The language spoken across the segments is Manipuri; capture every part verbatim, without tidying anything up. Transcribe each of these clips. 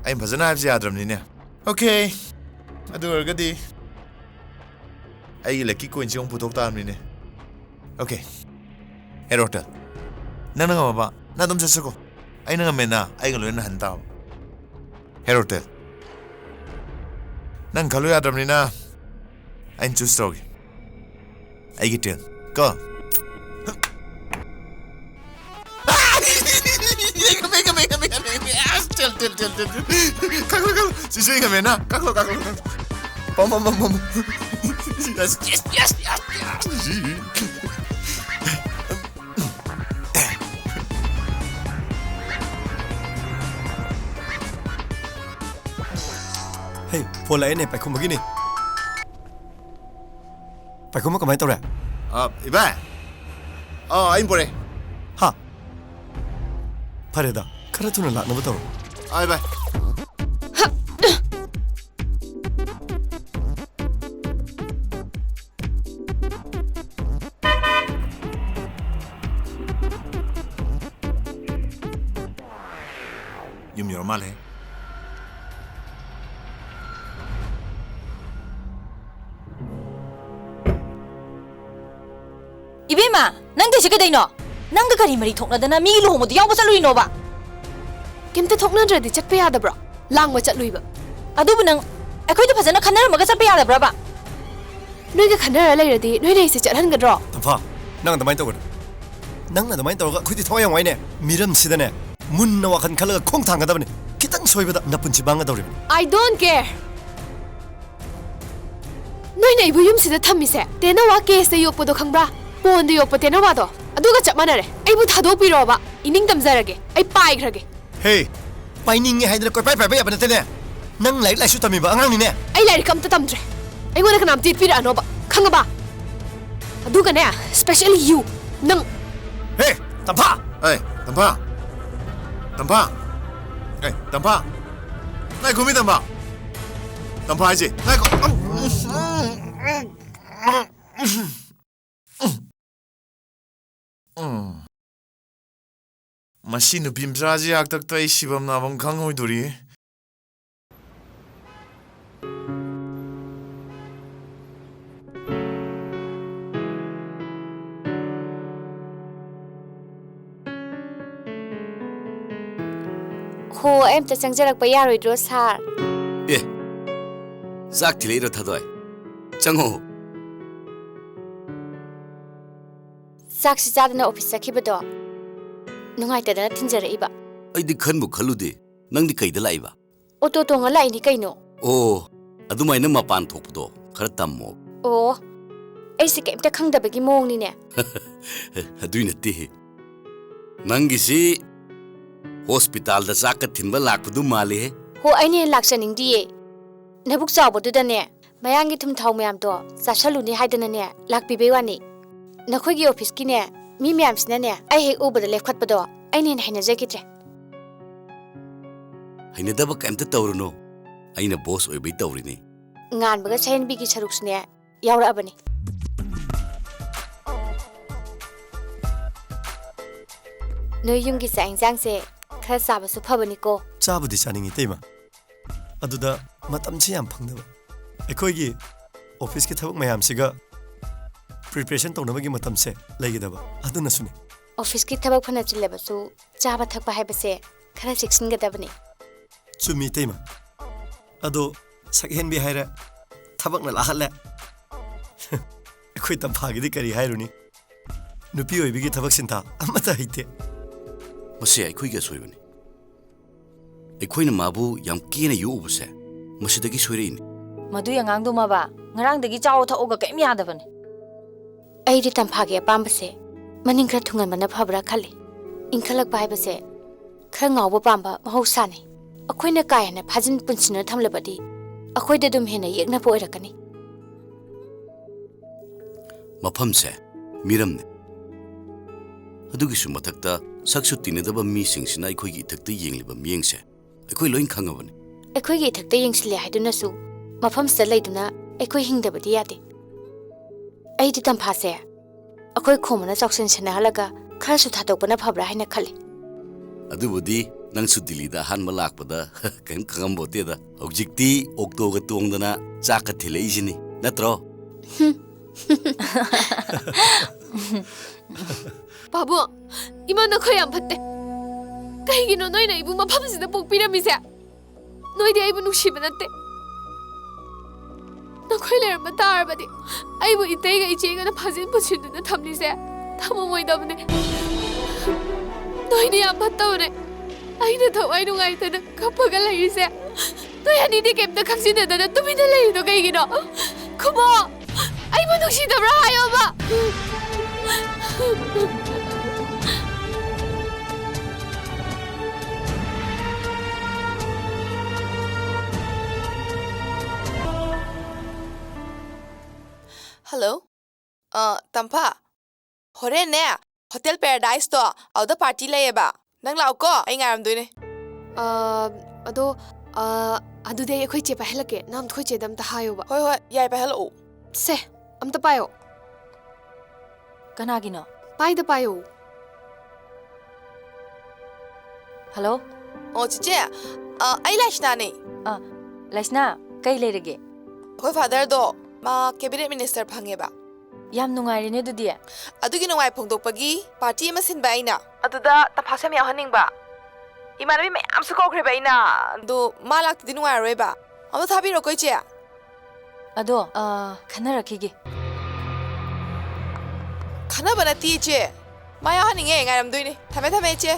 ꯑꯩꯅ ꯐꯖꯅ ꯍꯥꯏꯕꯁꯦ ꯌꯥꯗ꯭ꯔꯕꯅꯤꯅꯦ꯫ Okay, ꯑꯗꯨ ꯑꯣꯏꯔꯒꯗꯤ ꯑꯩꯒꯤ lucky coinꯁꯦ ꯑꯃꯨꯛ ꯄꯨꯊꯣꯛ ꯇꯥꯕꯅꯤꯅꯦ꯫ Okay, ꯍꯦ ꯔꯣꯇꯦꯜ, ꯅꯪꯅ ꯉꯝꯃꯕ ꯅꯪ ꯑꯗꯨꯝ ꯆꯠꯆꯀꯣ꯫ ꯑꯩꯅ ꯉꯝꯃꯦꯅ ꯑꯩꯒ ꯂꯣꯏꯅ ꯍꯟ ꯇꯥꯕ꯫ ꯍꯦ ꯔꯣꯇꯦꯜ, ꯅꯪ ꯈꯜꯂꯨ ꯌꯥꯗ꯭ꯔꯕꯅꯤꯅ ꯑꯩꯅ choose ꯇꯧꯔꯒꯦ꯫ ꯑꯩꯒꯤ turn ꯀꯣ꯫ ꯉꯝꯃꯦ, ꯉꯝꯃꯦ, ꯉꯝꯃꯦ, ꯉꯝꯃꯦ, ꯉꯝꯃꯦ꯫ ꯑꯁ, ꯇꯦꯜ, ꯇꯦꯜ, ꯇꯦꯜ, ꯇꯦꯜ, ꯇꯦꯜ꯫ ꯀꯛꯂꯣ, ꯀꯛꯂꯣ꯫ ꯁꯤꯁꯨ ꯑꯩ ꯉꯝꯃꯦꯅ꯫ ꯀꯛꯂꯣ, ꯀꯛꯂꯣ, ꯀꯛꯂꯣ꯫ ꯄꯝ, ꯄꯝ, ꯄꯝ, ꯄꯝ꯫ Yes, yes, yes, yes, yes꯫ ꯍꯦ, phone ꯂꯥꯛꯑꯦꯅꯦ, ꯄꯥꯏꯈꯨꯝꯕꯒꯤꯅꯤ꯫ ꯄꯥꯏꯈꯨꯝꯕ ꯀꯃꯥꯏꯅ ꯇꯧꯔꯦ? ꯑ, ꯏꯕꯥꯏ꯫ ꯑ, ꯑꯩꯅ ꯄꯨꯔꯛꯑꯦ꯫ ꯍꯥ? ꯐꯔꯦꯗ, ꯈꯔ ꯊꯨꯅ ꯂꯥꯛꯅꯕ ꯇꯧꯔꯣ꯫ ꯑ, ꯏꯕꯥꯏ꯫ ꯌꯨꯝ ꯌꯧꯔ ꯃꯥꯜꯂꯦ꯫ ꯏꯕꯦꯝꯃ, ꯅꯪ ꯇꯧꯏꯁꯦ ꯀꯩꯗꯩꯅꯣ? ꯅꯪꯒ ꯀꯔꯤ ꯃꯔꯤ ꯊꯣꯛꯅꯗꯅ ꯃꯤꯒꯤ ꯂꯨꯍꯣꯡꯕꯗ ꯌꯥꯎꯕ ꯆꯠꯂꯨꯏꯅꯣꯕ? ꯀꯩꯝꯇ ꯊꯣꯛꯅꯗ꯭ꯔꯗꯤ ꯆꯠꯄ ꯌꯥꯗꯕ꯭ꯔꯣ? ꯂꯥꯡꯕ ꯆꯠꯂꯨꯏꯕ꯫ ꯑꯗꯨꯕꯨ ꯅꯪ ꯑꯩꯈꯣꯏꯗ ꯐꯖꯅ ꯈꯟꯅꯔꯝꯃꯒ ꯆꯠꯄ ꯌꯥꯗꯕ꯭ꯔꯕ? ꯅꯣꯏꯒ ꯈꯟꯅꯔ ꯂꯩꯔꯗꯤ ꯅꯣꯏꯅ ꯑꯩꯁꯦ ꯆꯠꯍꯟꯒꯗ꯭ꯔꯣ? ꯇꯝꯐꯥ, ꯅꯪ ꯑꯗꯨꯃꯥꯏꯅ ꯇꯧꯒꯅꯨ꯫ ꯅꯪꯅ ꯑꯗꯨꯃꯥꯏꯅ ꯇꯧꯔꯒ ꯑꯩꯈꯣꯏꯗꯤ ꯊꯋꯥꯏ ꯌꯥꯝ ꯋꯥꯏꯅꯦ꯫ ꯃꯤꯔꯝꯁꯤꯗꯅꯦ, ꯃꯨꯟꯅ ꯋꯥꯈꯜ ꯈꯜꯂꯒ ꯈꯣꯡ ꯊꯥꯡꯒꯗꯕꯅꯤ꯫ ꯈꯤꯇꯪ ꯁꯣꯏꯕꯗ ꯅꯄꯨꯟꯁꯤ ꯃꯥꯡꯒꯗꯧꯔꯤꯕꯅꯤ꯫ I don't care. ꯅꯣꯏꯅ ꯑꯩꯕꯨ ꯌꯨꯝꯁꯤꯗ ꯊꯝꯃꯤꯁꯦ ꯇꯦꯅꯋꯥ cageꯇ ꯌꯣꯛꯄꯗꯣ ꯈꯪꯕ꯭ꯔꯥ? ꯄꯣꯟꯗ ꯌꯣꯛꯄ ꯇꯦꯅꯋꯥꯗꯣ, ꯑꯗꯨꯒ ꯆꯞ ꯃꯥꯟꯅꯔꯦ꯫ ꯑꯩꯕꯨ ꯊꯥꯗꯣꯛꯄꯤꯔꯣꯕ, ꯏꯅꯤꯡ ꯇꯝꯖꯔꯒꯦ꯫ ꯑꯩ ꯄꯥꯏꯈ꯭ꯔꯒꯦ꯫ ꯍꯦ, ꯄꯥꯏꯅꯤꯡꯉꯦ ꯍꯥꯏꯗꯅ ꯀꯣꯏꯄꯥꯏ ꯄꯥꯏꯕ ꯌꯥꯕ ꯅꯠꯇꯦꯅꯦ꯫ ꯅꯪ ꯂꯥꯏꯔꯤꯛ ꯂꯥꯏꯁꯨ ꯇꯝꯃꯤꯕ ꯑꯉꯥꯡꯅꯤꯅꯦ꯫ ꯑꯩ ꯂꯥꯏꯔꯤꯛ ꯑꯝꯇ ꯇꯝꯗ꯭ꯔꯦ꯫ ꯑꯩꯉꯣꯟꯗ ꯀꯅꯥꯝꯇ ꯌꯦꯠꯄꯤꯔꯛꯑꯅꯣꯕ, ꯈꯪꯉꯕ? ꯑꯗꯨꯒꯅꯦ, specially you, ꯅꯪ꯫ ꯍꯦ, ꯇꯝꯐꯥ! ꯑꯦ, ꯇꯝꯐꯥ! ꯇꯝꯐꯥ! ꯑꯦ, ꯇꯝꯐꯥ! ꯉꯥꯏꯈꯣꯃꯤ, ꯇꯝꯐꯥ! ꯇꯝꯐꯥ ꯍꯥꯏꯁꯦ, ꯉꯥꯏꯈꯣ! ꯎꯝ꯫ ꯃꯁꯤ ꯅꯨꯄꯤ ꯃꯆꯥꯁꯤ ꯍꯥꯛꯇꯛꯇ ꯑꯩ ꯁꯤꯐꯝ ꯅꯥꯐꯝ ꯈꯪꯉꯣꯏꯗꯣꯔꯤ꯫ ꯍꯣ, ꯑꯩ ꯑꯝꯇ ꯆꯪꯖꯔꯛꯄ ꯌꯥꯔꯣꯏꯗ꯭ꯔꯣ, ꯁꯥꯔ? ꯑꯦ, ꯆꯥꯛ ꯊꯤꯜꯂꯛꯏꯔꯣ, ꯊꯥꯗꯣꯏ? ꯆꯪꯉꯣ꯫ ꯆꯥꯛꯁꯤ ꯆꯥꯗꯅ ꯑꯣꯐꯤꯁ ꯆꯠꯈꯤꯕꯗꯣ ꯅꯨꯡꯉꯥꯏꯇꯗꯅ ꯊꯤꯟꯖꯔꯛꯏꯕ꯫ ꯑꯩꯗꯤ ꯈꯟꯕꯨ ꯈꯜꯂꯨꯗꯦ꯫ ꯅꯪꯗꯤ ꯀꯩꯗ ꯂꯥꯛꯏꯕ? ꯑꯣꯇꯣ ꯇꯣꯡꯉ ꯂꯥꯛꯏꯅꯤ ꯀꯩꯅꯣ꯫ ꯑꯣ, ꯑꯗꯨꯃꯥꯏꯅ ꯃꯄꯥꯟ ꯊꯣꯛꯄꯗꯣ ꯈꯔ ꯇꯝꯃꯣ꯫ ꯑꯣ, ꯑꯩꯁꯦ ꯀꯩꯝꯇ ꯈꯪꯗꯕꯒꯤ ꯃꯑꯣꯡꯅꯤꯅꯦ꯫ ꯑꯗꯨꯏ ꯅꯠꯇꯦꯍꯦ꯫ ꯅꯪꯒꯤꯁꯤ ꯍꯣꯁꯄꯤꯇꯥꯜꯗ ꯆꯥꯛꯀ ꯊꯤꯟꯕ ꯂꯥꯛꯄꯗꯨ ꯃꯥꯜꯂꯤꯍꯦ꯫ ꯍꯣ, ꯑꯩꯅ ꯍꯦꯟꯅ ꯂꯥꯛꯆꯅꯤꯡꯗꯤꯌꯦ꯫ ꯅꯕꯨꯛ ꯆꯥꯎꯕꯗꯨꯗꯅꯦ, ꯃꯌꯥꯡꯒꯤ ꯊꯨꯝ ꯊꯥꯎ ꯃꯌꯥꯝꯗꯣ ꯆꯥꯁꯜꯂꯨꯅꯤ ꯍꯥꯏꯗꯅꯅꯦ, ꯂꯥꯛꯄꯤꯕꯩ ꯋꯥꯅꯤ꯫ ꯅꯈꯣꯏꯒꯤ ꯑꯣꯐꯤꯁꯀꯤꯅꯦ, ꯃꯤ ꯃꯌꯥꯝꯁꯤꯅꯅꯦ, ꯑꯩ ꯍꯦꯛ ꯎꯕꯗ ꯂꯦꯞꯈꯠꯄꯗꯣ ꯑꯩꯅ ꯍꯦꯟꯅ ꯍꯩꯅꯖꯈꯤꯗ꯭ꯔꯦ꯫ ꯍꯩꯅꯗꯕ ꯀꯩꯝꯇ ꯇꯧꯔꯨꯅꯨ, ꯑꯩꯅ ꯕꯣꯁ ꯑꯣꯏꯕꯩ ꯇꯧꯔꯤꯅꯤ꯫ ꯉꯥꯟꯕꯒ ꯁꯍꯦꯟꯕꯤꯒꯤ ꯁꯔꯨꯛꯁꯨꯅꯦ, ꯌꯥꯎꯔꯛꯑꯕꯅꯤ꯫ ꯅꯣꯏ ꯌꯨꯝꯒꯤ ꯆꯥꯛ ꯏꯟꯁꯥꯡꯁꯦ ꯈꯔ ꯆꯥꯕꯁꯨ ꯐꯕꯅꯤꯀꯣ꯫ ꯆꯥꯕꯨꯗꯤ ꯆꯥꯅꯤꯡꯉꯤ, ꯏꯇꯩꯃ꯫ ꯑꯗꯨꯗ ꯃꯇꯝꯁꯤ ꯌꯥꯝ ꯐꯪꯗꯕ꯫ ꯑꯩꯈꯣꯏꯒꯤ ꯑꯣꯐꯤꯁꯀꯤ ꯊꯕꯛ ꯃꯌꯥꯝꯁꯤꯒ ꯄ꯭ꯔꯤꯄꯦꯔꯦꯁꯟ ꯇꯧꯅꯕꯒꯤ ꯃꯇꯝꯁꯦ ꯂꯩꯒꯗꯕ, ꯑꯗꯨꯅꯁꯨꯅꯤ꯫ ꯑꯣꯐꯤꯁꯀꯤ ꯊꯕꯛ ꯐꯅ ꯆꯤꯜꯂꯕꯁꯨ ꯆꯥꯕ ꯊꯛꯄ ꯍꯥꯏꯕꯁꯦ ꯈꯔ ꯆꯦꯛꯁꯤꯟꯒꯗꯕꯅꯤ꯫ ꯆꯨꯝꯃꯤ, ꯏꯇꯩꯃ꯫ ꯑꯗꯣ ꯁꯛꯍꯦꯟꯕꯤ ꯍꯥꯏꯔꯦ, ꯊꯕꯛꯅ ꯂꯥꯍꯠꯂꯦ꯫ ꯑꯩꯈꯣꯏ ꯇꯝꯐꯥꯒꯤꯗꯤ ꯀꯔꯤ ꯍꯥꯏꯔꯨꯅꯤ? ꯅꯨꯄꯤ ꯑꯣꯏꯕꯤꯒꯤ ꯊꯕꯛ ꯁꯤꯟꯊꯥ ꯑꯃꯠꯇ ꯍꯩꯇꯦ꯫ ꯃꯁꯤ ꯑꯩꯈꯣꯏꯒꯤ ꯑꯁꯣꯏꯕꯅꯤ꯫ ꯑꯩꯈꯣꯏꯅ ꯃꯥꯕꯨ ꯌꯥꯝ ꯀꯦꯅ ꯌꯣꯛꯎꯕꯁꯦ ꯃꯁꯤꯗꯒꯤ ꯁꯣꯏꯔꯛꯏꯅꯤ꯫ ꯃꯗꯨꯏ ꯑꯉꯥꯡꯗꯨꯃꯕ ꯉꯔꯥꯡꯗꯒꯤ ꯆꯥꯎ ꯊꯛꯎꯒ ꯀꯩꯝ ꯌꯥꯗꯕꯅꯤ꯫ ꯑꯩꯗꯤ ꯇꯝꯐꯥꯒꯤ ꯑꯄꯥꯝꯕꯁꯦ ꯃꯅꯤꯡ ꯈꯔ ꯊꯨꯡꯍꯟꯕꯅ ꯐꯕ꯭ꯔꯥ ꯈꯜꯂꯤ꯫ ꯏꯟꯈꯠꯂꯛꯄ ꯍꯥꯏꯕꯁꯦ ꯈꯔ ꯉꯥꯎꯕ ꯄꯥꯝꯕ ꯃꯍꯧꯁꯥꯅꯤ꯫ ꯑꯩꯈꯣꯏꯅ ꯀꯥ ꯍꯦꯟꯅ ꯐꯥꯖꯤꯟ ꯄꯨꯟꯁꯤꯟꯅ ꯊꯝꯂꯕꯗꯤ ꯑꯩꯈꯣꯏꯗ ꯑꯗꯨꯝ ꯍꯦꯟꯅ ꯌꯦꯛꯅꯕ ꯑꯣꯏꯔꯛꯀꯅꯤ꯫ ꯃꯐꯝꯁꯦ ꯃꯤꯔꯝꯅꯤ꯫ ꯑꯗꯨꯒꯤꯁꯨ ꯃꯊꯛꯇ ꯁꯛꯁꯨ ꯇꯤꯟꯅꯗꯕ ꯃꯤꯁꯤꯡꯁꯤꯅ ꯑꯩꯈꯣꯏꯒꯤ ꯏꯊꯛꯇ ꯌꯦꯡꯂꯤꯕ ꯃꯤꯠꯌꯦꯡꯁꯦ ꯑꯩꯈꯣꯏ ꯂꯣꯏ ꯈꯪꯉꯕꯅꯤ꯫ ꯑꯩꯈꯣꯏꯒꯤ ꯏꯊꯛꯇ ꯌꯦꯡꯁꯤꯜꯂꯦ ꯍꯥꯏꯗꯨꯅꯁꯨ ꯃꯐꯝꯁꯤꯗ ꯂꯩꯗꯨꯅ ꯑꯩꯈꯣꯏ ꯍꯤꯡꯗꯕꯗꯤ ꯌꯥꯗꯦ꯫ ꯑꯩꯗꯤ ꯇꯝꯐꯥꯁꯦ ꯑꯩꯈꯣꯏ ꯈꯣꯝꯕꯅ ꯆꯥꯎꯁꯤꯟ ꯁꯦꯟꯅꯍꯜꯂꯒ ꯈꯔꯁꯨ ꯊꯥꯗꯣꯛꯄꯅ ꯐꯕ꯭ꯔꯥ ꯍꯥꯏꯅ ꯈꯜꯂꯤ꯫ ꯑꯗꯨꯕꯨꯗꯤ ꯅꯪꯁꯨ ꯗꯤꯜꯂꯤꯗ ꯑꯍꯥꯟꯕ ꯂꯥꯛꯄꯗ ꯀꯔꯤꯝ ꯈꯪꯉꯝꯕꯣꯠꯇꯦꯗ꯫ ꯍꯧꯖꯤꯛꯇꯤ ꯑꯣꯛꯇꯣꯒ ꯇꯣꯡꯗꯅ ꯆꯥꯛꯀ ꯊꯤꯜꯂꯛꯏꯁꯤꯅꯤ, ꯅꯠꯇ꯭ꯔꯣ? ꯄꯥꯕꯨꯡ, ꯏꯃꯥ ꯅꯈꯣꯏ ꯌꯥꯝ ꯐꯠꯇꯦ꯫ ꯀꯩꯒꯤꯅꯣ ꯅꯣꯏꯅ ꯑꯩꯕꯨ ꯃꯐꯝꯁꯤꯗ ꯄꯣꯛꯄꯤꯔꯝꯃꯤꯁꯦ? ꯅꯣꯏꯗꯤ ꯑꯩꯕꯨ ꯅꯨꯡꯁꯤꯕ ꯅꯠꯇꯦ꯫ ꯅꯈꯣꯏ ꯂꯩꯔꯝꯕ ꯇꯥꯔꯕꯗꯤ ꯑꯩꯕꯨ ꯏꯇꯩꯒ ꯏꯆꯦꯒꯅ ꯐꯥꯖꯤꯟ ꯄꯨꯟꯁꯤꯟꯗꯨꯅ ꯊꯝꯂꯤꯁꯦ ꯊꯝꯃꯝꯃꯣꯏꯗꯕꯅꯦ꯫ ꯅꯣꯏꯗꯤ ꯌꯥꯝ ꯐꯠꯇꯕꯅꯦ꯫ ꯑꯩꯅ ꯊꯋꯥꯏ ꯅꯨꯡꯉꯥꯏꯇꯅ ꯀꯞꯄꯒ ꯂꯩꯔꯤꯁꯦ ꯅꯣꯏ ꯑꯅꯤꯗꯤ ꯀꯩꯝꯇ ꯈꯪꯖꯤꯟꯅꯗꯅ ꯇꯨꯃꯤꯟꯅ ꯂꯩꯔꯤꯗꯣ ꯀꯩꯒꯤꯅꯣ? ꯈꯨꯃꯣ! ꯑꯩꯕꯨ ꯅꯨꯡꯁꯤꯗꯕ꯭ꯔꯥ ꯍꯥꯏꯌꯣꯕ! ꯍꯜꯂꯣ꯫ ꯑ, ꯇꯝꯐꯥ꯫ ꯍꯣꯔꯦꯟꯅꯦ, ꯍꯣꯇꯦꯜ ꯄꯦꯔꯥꯗꯥꯏꯁꯇꯣ, ꯑꯗꯨꯗ ꯄꯥꯔꯇꯤ ꯂꯩꯌꯦꯕ꯫ ꯅꯪ ꯂꯥꯛꯎꯀꯣ, ꯑꯩ ꯉꯥꯏꯔꯝꯗꯣꯏꯅꯦ꯫ ꯑ, ꯑꯗꯣ, ꯑ, ꯑꯗꯨꯗꯤ ꯑꯩ ꯑꯩꯈꯣꯏ ꯆꯦ ꯄꯥꯏꯍꯜꯂꯛꯀꯦ꯫ ꯅꯪ ꯑꯩꯈꯣꯏ ꯆꯦꯗ ꯑꯝꯇ ꯍꯥꯏꯌꯣꯕ꯫ ꯍꯣꯏ, ꯍꯣꯏ, ꯌꯥꯏ, ꯄꯥꯏꯍꯜꯂꯛꯑꯣ꯫ ꯁꯦ, ꯑꯝꯇ ꯄꯥꯏꯌꯣ꯫ ꯀꯅꯥꯒꯤꯅꯣ? ꯄꯥꯏꯗ ꯄꯥꯏꯌꯣ꯫ ꯍꯜꯂꯣ? ꯑꯣ, ꯆꯤꯆꯦ, ꯑ, ꯑꯩ ꯂꯥꯏꯁꯅꯥꯅꯦ꯫ ꯑ, ꯂꯥꯏꯁꯅꯥ, ꯀꯩ ꯂꯩꯔꯒꯦ? ꯑꯩꯈꯣꯏ ꯐꯥꯗꯔꯗꯣ, ꯃꯥ ꯀꯦꯕꯤꯅꯦꯠ ꯃꯤꯅꯤꯁꯇꯔ ꯐꯪꯉꯦꯕ꯫ ꯌꯥꯝ ꯅꯨꯡꯉꯥꯏꯔꯦꯅꯦ ꯑꯗꯨꯗꯤ꯫ ꯑꯗꯨꯒꯤ ꯅꯨꯡꯉꯥꯏ ꯐꯣꯡꯗꯣꯛꯄꯒꯤ ꯄꯥꯔꯇꯤ ꯑꯃ ꯁꯤꯟꯕ ꯑꯩꯅ꯫ ꯑꯗꯨꯗ ꯇꯝꯐꯥꯁꯨ ꯌꯥꯝ ꯌꯥꯎꯍꯟꯅꯤꯡꯕ꯫ ꯏꯃꯥꯟꯅꯕꯤ ꯃꯌꯥꯝꯁꯨ ꯀꯧꯈ꯭ꯔꯦꯕ ꯑꯩꯅ꯫ ꯑꯗꯣ ꯃꯥ ꯂꯥꯛꯇꯗꯤ ꯅꯨꯡꯉꯥꯏꯔꯔꯣꯏꯕ꯫ ꯑꯃ ꯊꯥꯕꯤꯔꯣꯀꯣ, ꯏꯆꯦ꯫ ꯑꯗꯣ, ꯑ, ꯈꯟꯅꯔꯛꯈꯤꯒꯦ꯫ ꯈꯟꯅꯕ ꯅꯠꯇꯦ, ꯏꯆꯦ꯫ ꯃꯥ ꯌꯥꯎꯍꯟꯅꯤꯡꯉꯦ, ꯉꯥꯏꯔꯝꯗꯣꯏꯅꯦ꯫ ꯊꯝꯃꯦ, ꯊꯝꯃꯦ, ꯏꯆꯦ꯫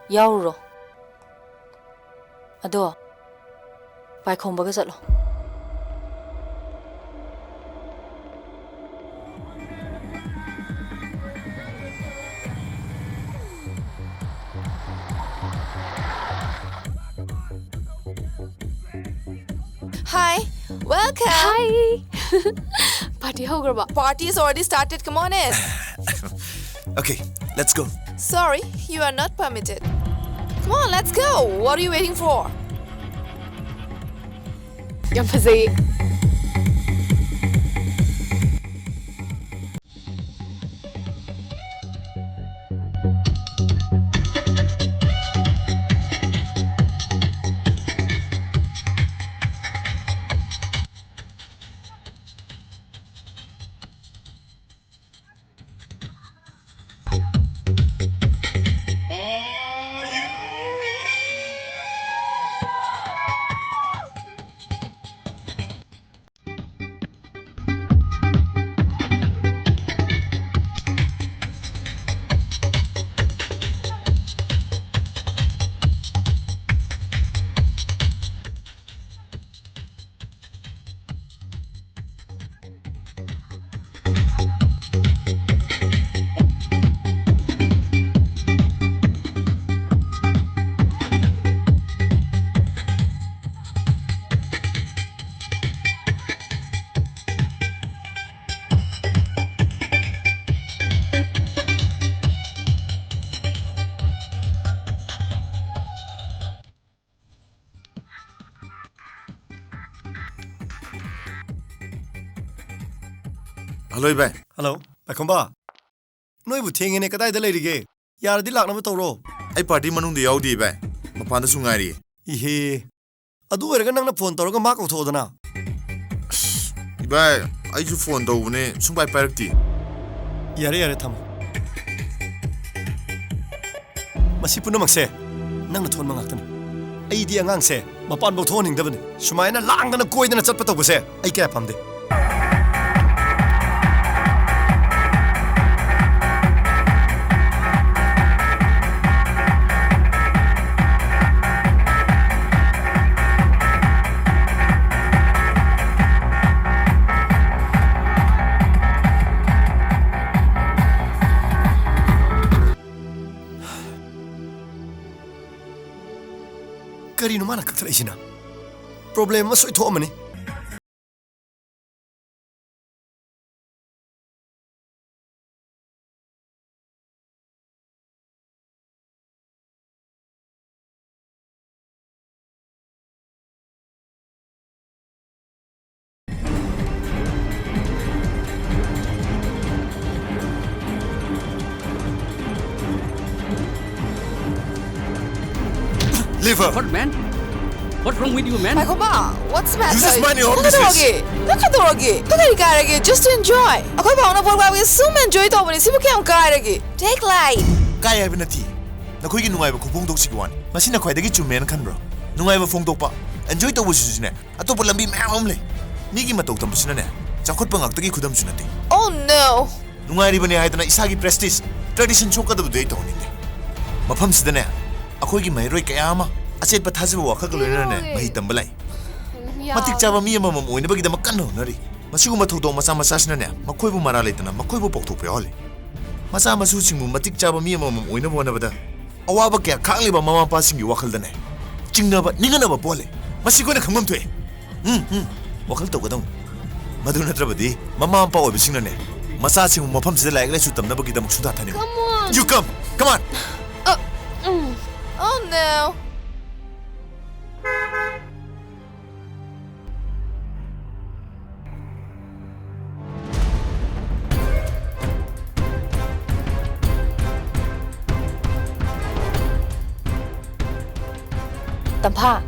ꯌꯥꯎꯔꯨꯔꯣ꯫ ꯑꯗꯣ, ꯄꯥꯏꯈꯣꯝꯕꯒ ꯆꯠꯂꯣ꯫ Hi, welcome. Hi. Party ꯍꯧꯈ꯭ꯔꯕꯣ? Party is already started. Come on in. Okay, let's go. Sorry, you are not permitted. Come on, let's go. What are you waiting for? ꯌꯥꯝ ꯐꯖꯩꯌꯦ꯫ ꯍꯜꯂꯣ, ꯏꯕꯥꯏ꯫ ꯍꯜꯂꯣ, ꯄꯥꯏꯈꯣꯝꯕ꯫ ꯅꯣꯏꯕꯨ ꯊꯦꯡꯉꯦꯅꯦ, ꯀꯗꯥꯏꯗ ꯂꯩꯔꯤꯒꯦ? ꯌꯥꯔꯗꯤ ꯂꯥꯛꯅꯕ ꯇꯧꯔꯣ꯫ ꯑꯩ ꯄꯥꯔꯇꯤ ꯃꯅꯨꯡꯗ ꯌꯥꯎꯗꯦ, ꯏꯕꯥꯏ꯫ ꯃꯄꯥꯟꯗꯁꯨ ꯉꯥꯏꯔꯤꯌꯦ꯫ ꯏꯍꯦ, ꯑꯗꯨ ꯑꯣꯏꯔꯒ ꯅꯪꯅ ꯐꯣꯟ ꯇꯧꯔꯒ ꯃꯥ ꯀꯧꯊꯣꯛꯑꯣꯗꯅ꯫ ꯑꯁ, ꯏꯕꯥꯏ, ꯑꯩꯁꯨ ꯐꯣꯟ ꯇꯧꯕꯅꯦ, ꯁꯨꯡꯄꯥꯏ ꯄꯥꯏꯔꯛꯇꯦ꯫ ꯌꯥꯔꯦ, ꯌꯥꯔꯦ, ꯊꯝꯃꯣ꯫ ꯃꯁꯤ ꯄꯨꯝꯅꯃꯛꯁꯦ ꯅꯪꯅ ꯊꯣꯟꯕ ꯉꯥꯛꯇꯅꯤ꯫ ꯑꯩꯗꯤ ꯑꯉꯥꯡꯁꯦ ꯃꯄꯥꯟꯐꯥꯎ ꯊꯣꯛꯍꯟꯅꯤꯡꯗꯕꯅꯤ꯫ ꯁꯨꯃꯥꯏꯅ ꯂꯥꯡꯗꯅ ꯀꯣꯏꯗꯅ ꯆꯠꯄ ꯇꯧꯕꯁꯦ ꯑꯩ ꯀꯌꯥ ꯄꯥꯝꯗꯦ꯫ ꯀꯔꯤꯅꯣ ꯃꯥꯅ ꯀꯛꯊꯠꯂꯛꯏꯁꯤꯅ? ꯄ꯭ꯔꯣꯕ꯭ꯂꯦꯝ ꯑꯃ ꯁꯣꯏ ꯊꯣꯛꯑꯝꯃꯅꯤ꯫ Leave her. What, man? What's wrong with you, man? ꯉꯥꯏꯈꯣꯕ, what's the matter? You just mind your own business. ꯅꯪ ꯀꯩꯗꯧꯔꯒꯦ? ꯅꯪ ꯀꯩꯗꯧꯔꯒꯦ? ꯅꯪ ꯀꯔꯤ ꯀꯥꯏꯔꯒꯦ? Just enjoy. ꯑꯩꯈꯣꯏ ꯕꯥꯎꯅ ꯕꯣꯜ ꯀꯥꯎꯕꯁꯦ ꯁꯨꯝ enjoy ꯇꯧꯕꯅꯦ꯫ ꯁꯤꯕꯨ ꯀꯌꯥꯝ ꯀꯥꯏꯔꯒꯦ? Take life. ꯀꯥꯏ ꯍꯥꯏꯕ ꯅꯠꯇꯦ꯫ ꯅꯈꯣꯏꯒꯤ ꯅꯨꯡꯉꯥꯏꯕ ꯈꯨꯐꯣꯡꯗꯣꯛꯁꯤꯒꯤ ꯋꯥꯅꯤ꯫ ꯃꯁꯤꯅ ꯈ꯭ꯋꯥꯏꯗꯒꯤ ꯆꯨꯝꯃꯦꯅ ꯈꯟꯕ꯭ꯔꯣ? ꯅꯨꯡꯉꯥꯏꯕ ꯐꯣꯡꯗꯣꯛꯄ, enjoy ꯇꯧꯕꯁꯤꯁꯨꯅꯦ, ꯑꯇꯣꯞꯄ ꯂꯝꯕꯤ ꯃꯌꯥꯝ ꯑꯃ ꯂꯩ꯫ ꯃꯤꯒꯤ ꯃꯇꯧ ꯇꯝꯕꯁꯤꯅꯅꯦ, ꯆꯥꯎꯈꯠꯄ ꯉꯥꯛꯇꯒꯤ ꯈꯨꯗꯝꯁꯨ ꯅꯠꯇꯦ꯫ Oh no! ꯅꯨꯡꯉꯥꯏꯔꯤꯕꯅꯦ ꯍꯥꯏꯗꯅ ꯏꯁꯥꯒꯤ prestige, tradition ꯁꯣꯛꯀꯗꯕꯗꯨꯗꯤ ꯑꯩ ꯇꯧꯍꯟꯅꯤꯡꯗꯦ꯫ ꯃꯐꯝꯁꯤꯗꯅꯦ, ꯑꯩꯈꯣꯏꯒꯤ ꯃꯍꯩꯔꯣꯏ ꯀꯌꯥ ꯑꯃ ꯑꯆꯦꯠꯄ ꯊꯥꯖꯕ ꯋꯥꯈꯜꯒ ꯂꯣꯏꯅꯅꯅꯦ ꯃꯍꯩ ꯇꯝꯕ ꯂꯥꯛꯏ꯫ ꯃꯇꯤꯛ ꯆꯥꯕ ꯃꯤ ꯑꯃꯃꯝ ꯑꯣꯏꯅꯕꯒꯤꯗꯃꯛ ꯀꯟꯅ ꯍꯣꯠꯅꯔꯤ꯫ ꯃꯁꯤꯒꯨꯝꯕ ꯊꯧꯗꯣꯛ ꯃꯆꯥ ꯃꯆꯥꯁꯤꯅꯅꯦ ꯃꯈꯣꯏꯕꯨ ꯃꯔꯥ ꯂꯩꯇꯅ ꯃꯈꯣꯏꯕꯨ ꯄꯣꯛꯊꯣꯛꯄ ꯌꯥꯎꯍꯜꯂꯤ꯫ ꯃꯆꯥ ꯃꯁꯨꯁꯤꯡꯕꯨ ꯃꯇꯤꯛ ꯆꯥꯕ ꯃꯤ ꯑꯃꯃꯝ ꯑꯣꯏꯅꯕ ꯍꯣꯠꯅꯕꯗ ꯑꯋꯥꯕ ꯀꯌꯥ ꯈꯥꯡꯂꯤꯕ ꯃꯃꯥ ꯃꯄꯥꯁꯤꯡꯒꯤ ꯋꯥꯈꯜꯗꯅꯦ ꯆꯤꯡꯅꯕ, ꯅꯤꯡꯍꯟꯅꯕ ꯄꯣꯛꯍꯜꯂꯤ꯫ ꯃꯁꯤ ꯑꯩꯈꯣꯏꯅ ꯈꯪꯐꯝ ꯊꯣꯛꯏ꯫ ꯎꯝ, ꯎꯝ, ꯋꯥꯈꯜ ꯇꯧꯒꯗꯧꯅꯤ꯫ ꯃꯗꯨ ꯅꯠꯇ꯭ꯔꯕꯗꯤ ꯃꯃꯥ ꯃꯄꯥ ꯑꯣꯏꯕꯁꯤꯡꯅꯅꯦ ꯃꯆꯥꯁꯤꯡꯕꯨ ꯃꯐꯝꯁꯤꯗ ꯂꯥꯏꯔꯤꯛ ꯂꯥꯏꯁꯨ ꯇꯝꯅꯕꯒꯤꯗꯃꯛ ꯁꯨꯡꯊꯥ ꯊꯥꯅꯤꯡꯉꯣꯏ꯫ Come on. You come. Come on. Uh, mm. Oh no. ꯇꯝꯐꯥ꯫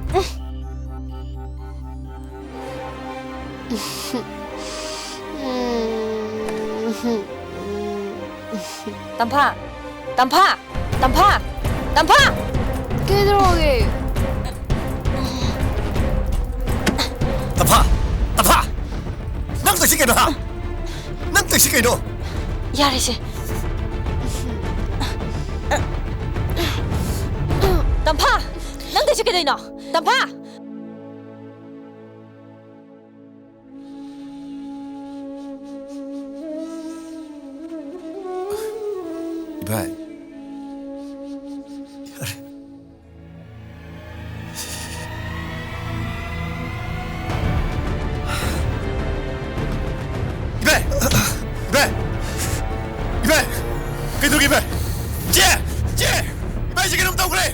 ꯇꯝꯐꯥ꯫ ꯇꯝꯐꯥ꯫ ꯇꯝꯐꯥ꯫ ꯇꯝꯐꯥ꯫ ꯀꯩꯗꯧꯔꯒꯦ? ꯇꯝꯐꯥ! ꯇꯝꯐꯥ! ꯅꯪ ꯇꯧꯏꯁꯤ ꯀꯩꯅꯣ, ꯍꯥ? ꯅꯪ ꯇꯧꯏꯁꯤ ꯀꯩꯅꯣ? ꯌꯥꯔꯦꯁꯦ꯫ ꯇꯝꯐꯥ! ꯅꯪ ꯇꯧꯏꯁꯤ ꯀꯩꯗꯧꯅꯣ? ꯇꯝꯐꯥ! ꯏꯕꯥꯏ꯫ ꯌꯥꯔꯦ꯫ ꯏꯕꯥꯏ! ꯏꯕꯥꯏ! ꯏꯕꯥꯏ! ꯀꯩꯗꯧꯔꯒꯦ, ꯏꯕꯥꯏ? ꯆꯦ! ꯆꯦ! ꯏꯕꯥꯏꯁꯦ ꯀꯩꯅꯣꯝ ꯇꯧꯈ꯭ꯔꯦ!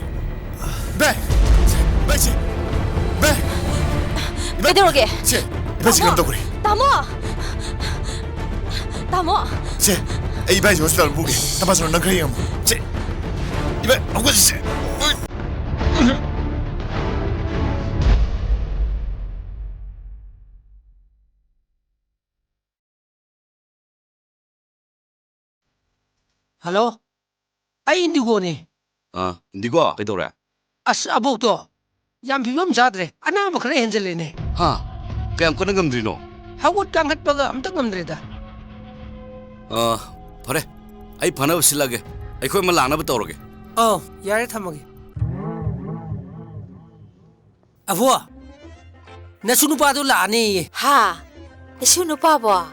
ꯏꯕꯥꯏ! ꯏꯕꯥꯏꯁꯦ! ꯏꯕꯥꯏ! ꯏꯕꯥꯏ! ꯀꯩꯗꯧꯔꯒꯦ? ꯆꯦ! ꯏꯕꯥꯏꯁꯦ ꯀꯩꯅꯣꯝ ꯇꯧꯈ꯭ꯔꯦ! ꯇꯥꯃꯣ! ꯇꯥꯃꯣ! ꯆꯦ! ꯑꯩ ꯏꯕꯥꯏꯁꯦ ꯍꯣꯁꯄꯤꯇꯥꯜ ꯄꯨꯒꯦ꯫ ꯇꯝꯐꯥꯁꯅꯥ, ꯅꯪ ꯈꯔ ꯌꯦꯡꯉꯝꯃꯣ꯫ ꯆꯦ! ꯏꯕꯥꯏ, ꯍꯧꯒꯠꯁꯤ, ꯆꯦ! ꯍꯜꯂꯣ, ꯑꯩ ꯏꯟꯗꯤꯒꯣꯅꯦ꯫ ꯑꯥ, ꯏꯟꯗꯤꯒꯣ, ꯀꯩꯗꯧꯔꯦ? ꯑꯁ, ꯑꯕꯣꯛꯇꯣ ꯌꯥꯝ ꯐꯤꯕꯝ ꯆꯥꯗ꯭ꯔꯦ, ꯑꯅꯥꯕ ꯈꯔ ꯍꯦꯟꯖꯜꯂꯦꯅꯦ꯫ ꯍꯥ? ꯀꯌꯥꯝ ꯀꯟꯅ ꯉꯝꯗ꯭ꯔꯤꯅꯣ? ꯍꯧꯒꯠ ꯀꯥꯡꯈꯠꯄꯒ ꯑꯝꯇ ꯉꯝꯗ꯭ꯔꯦꯗ꯫ ꯑꯥ, ꯐꯔꯦ, ꯑꯩ ꯐꯅꯕ ꯁꯤꯜꯂꯒꯦ꯫ ꯑꯩꯈꯣꯏ ꯑꯃ ꯂꯥꯛꯅꯕ ꯇꯧꯔꯒꯦ꯫ ꯑꯧ, ꯌꯥꯔꯦ, ꯊꯝꯃꯒꯦ꯫ ꯑꯕꯣ, ꯅꯁꯨ ꯅꯨꯄꯥꯗꯣ ꯂꯥꯛꯑꯅꯦꯌꯦ꯫ ꯍꯥ? ꯏꯁꯨ ꯅꯨꯄꯥꯕꯣ?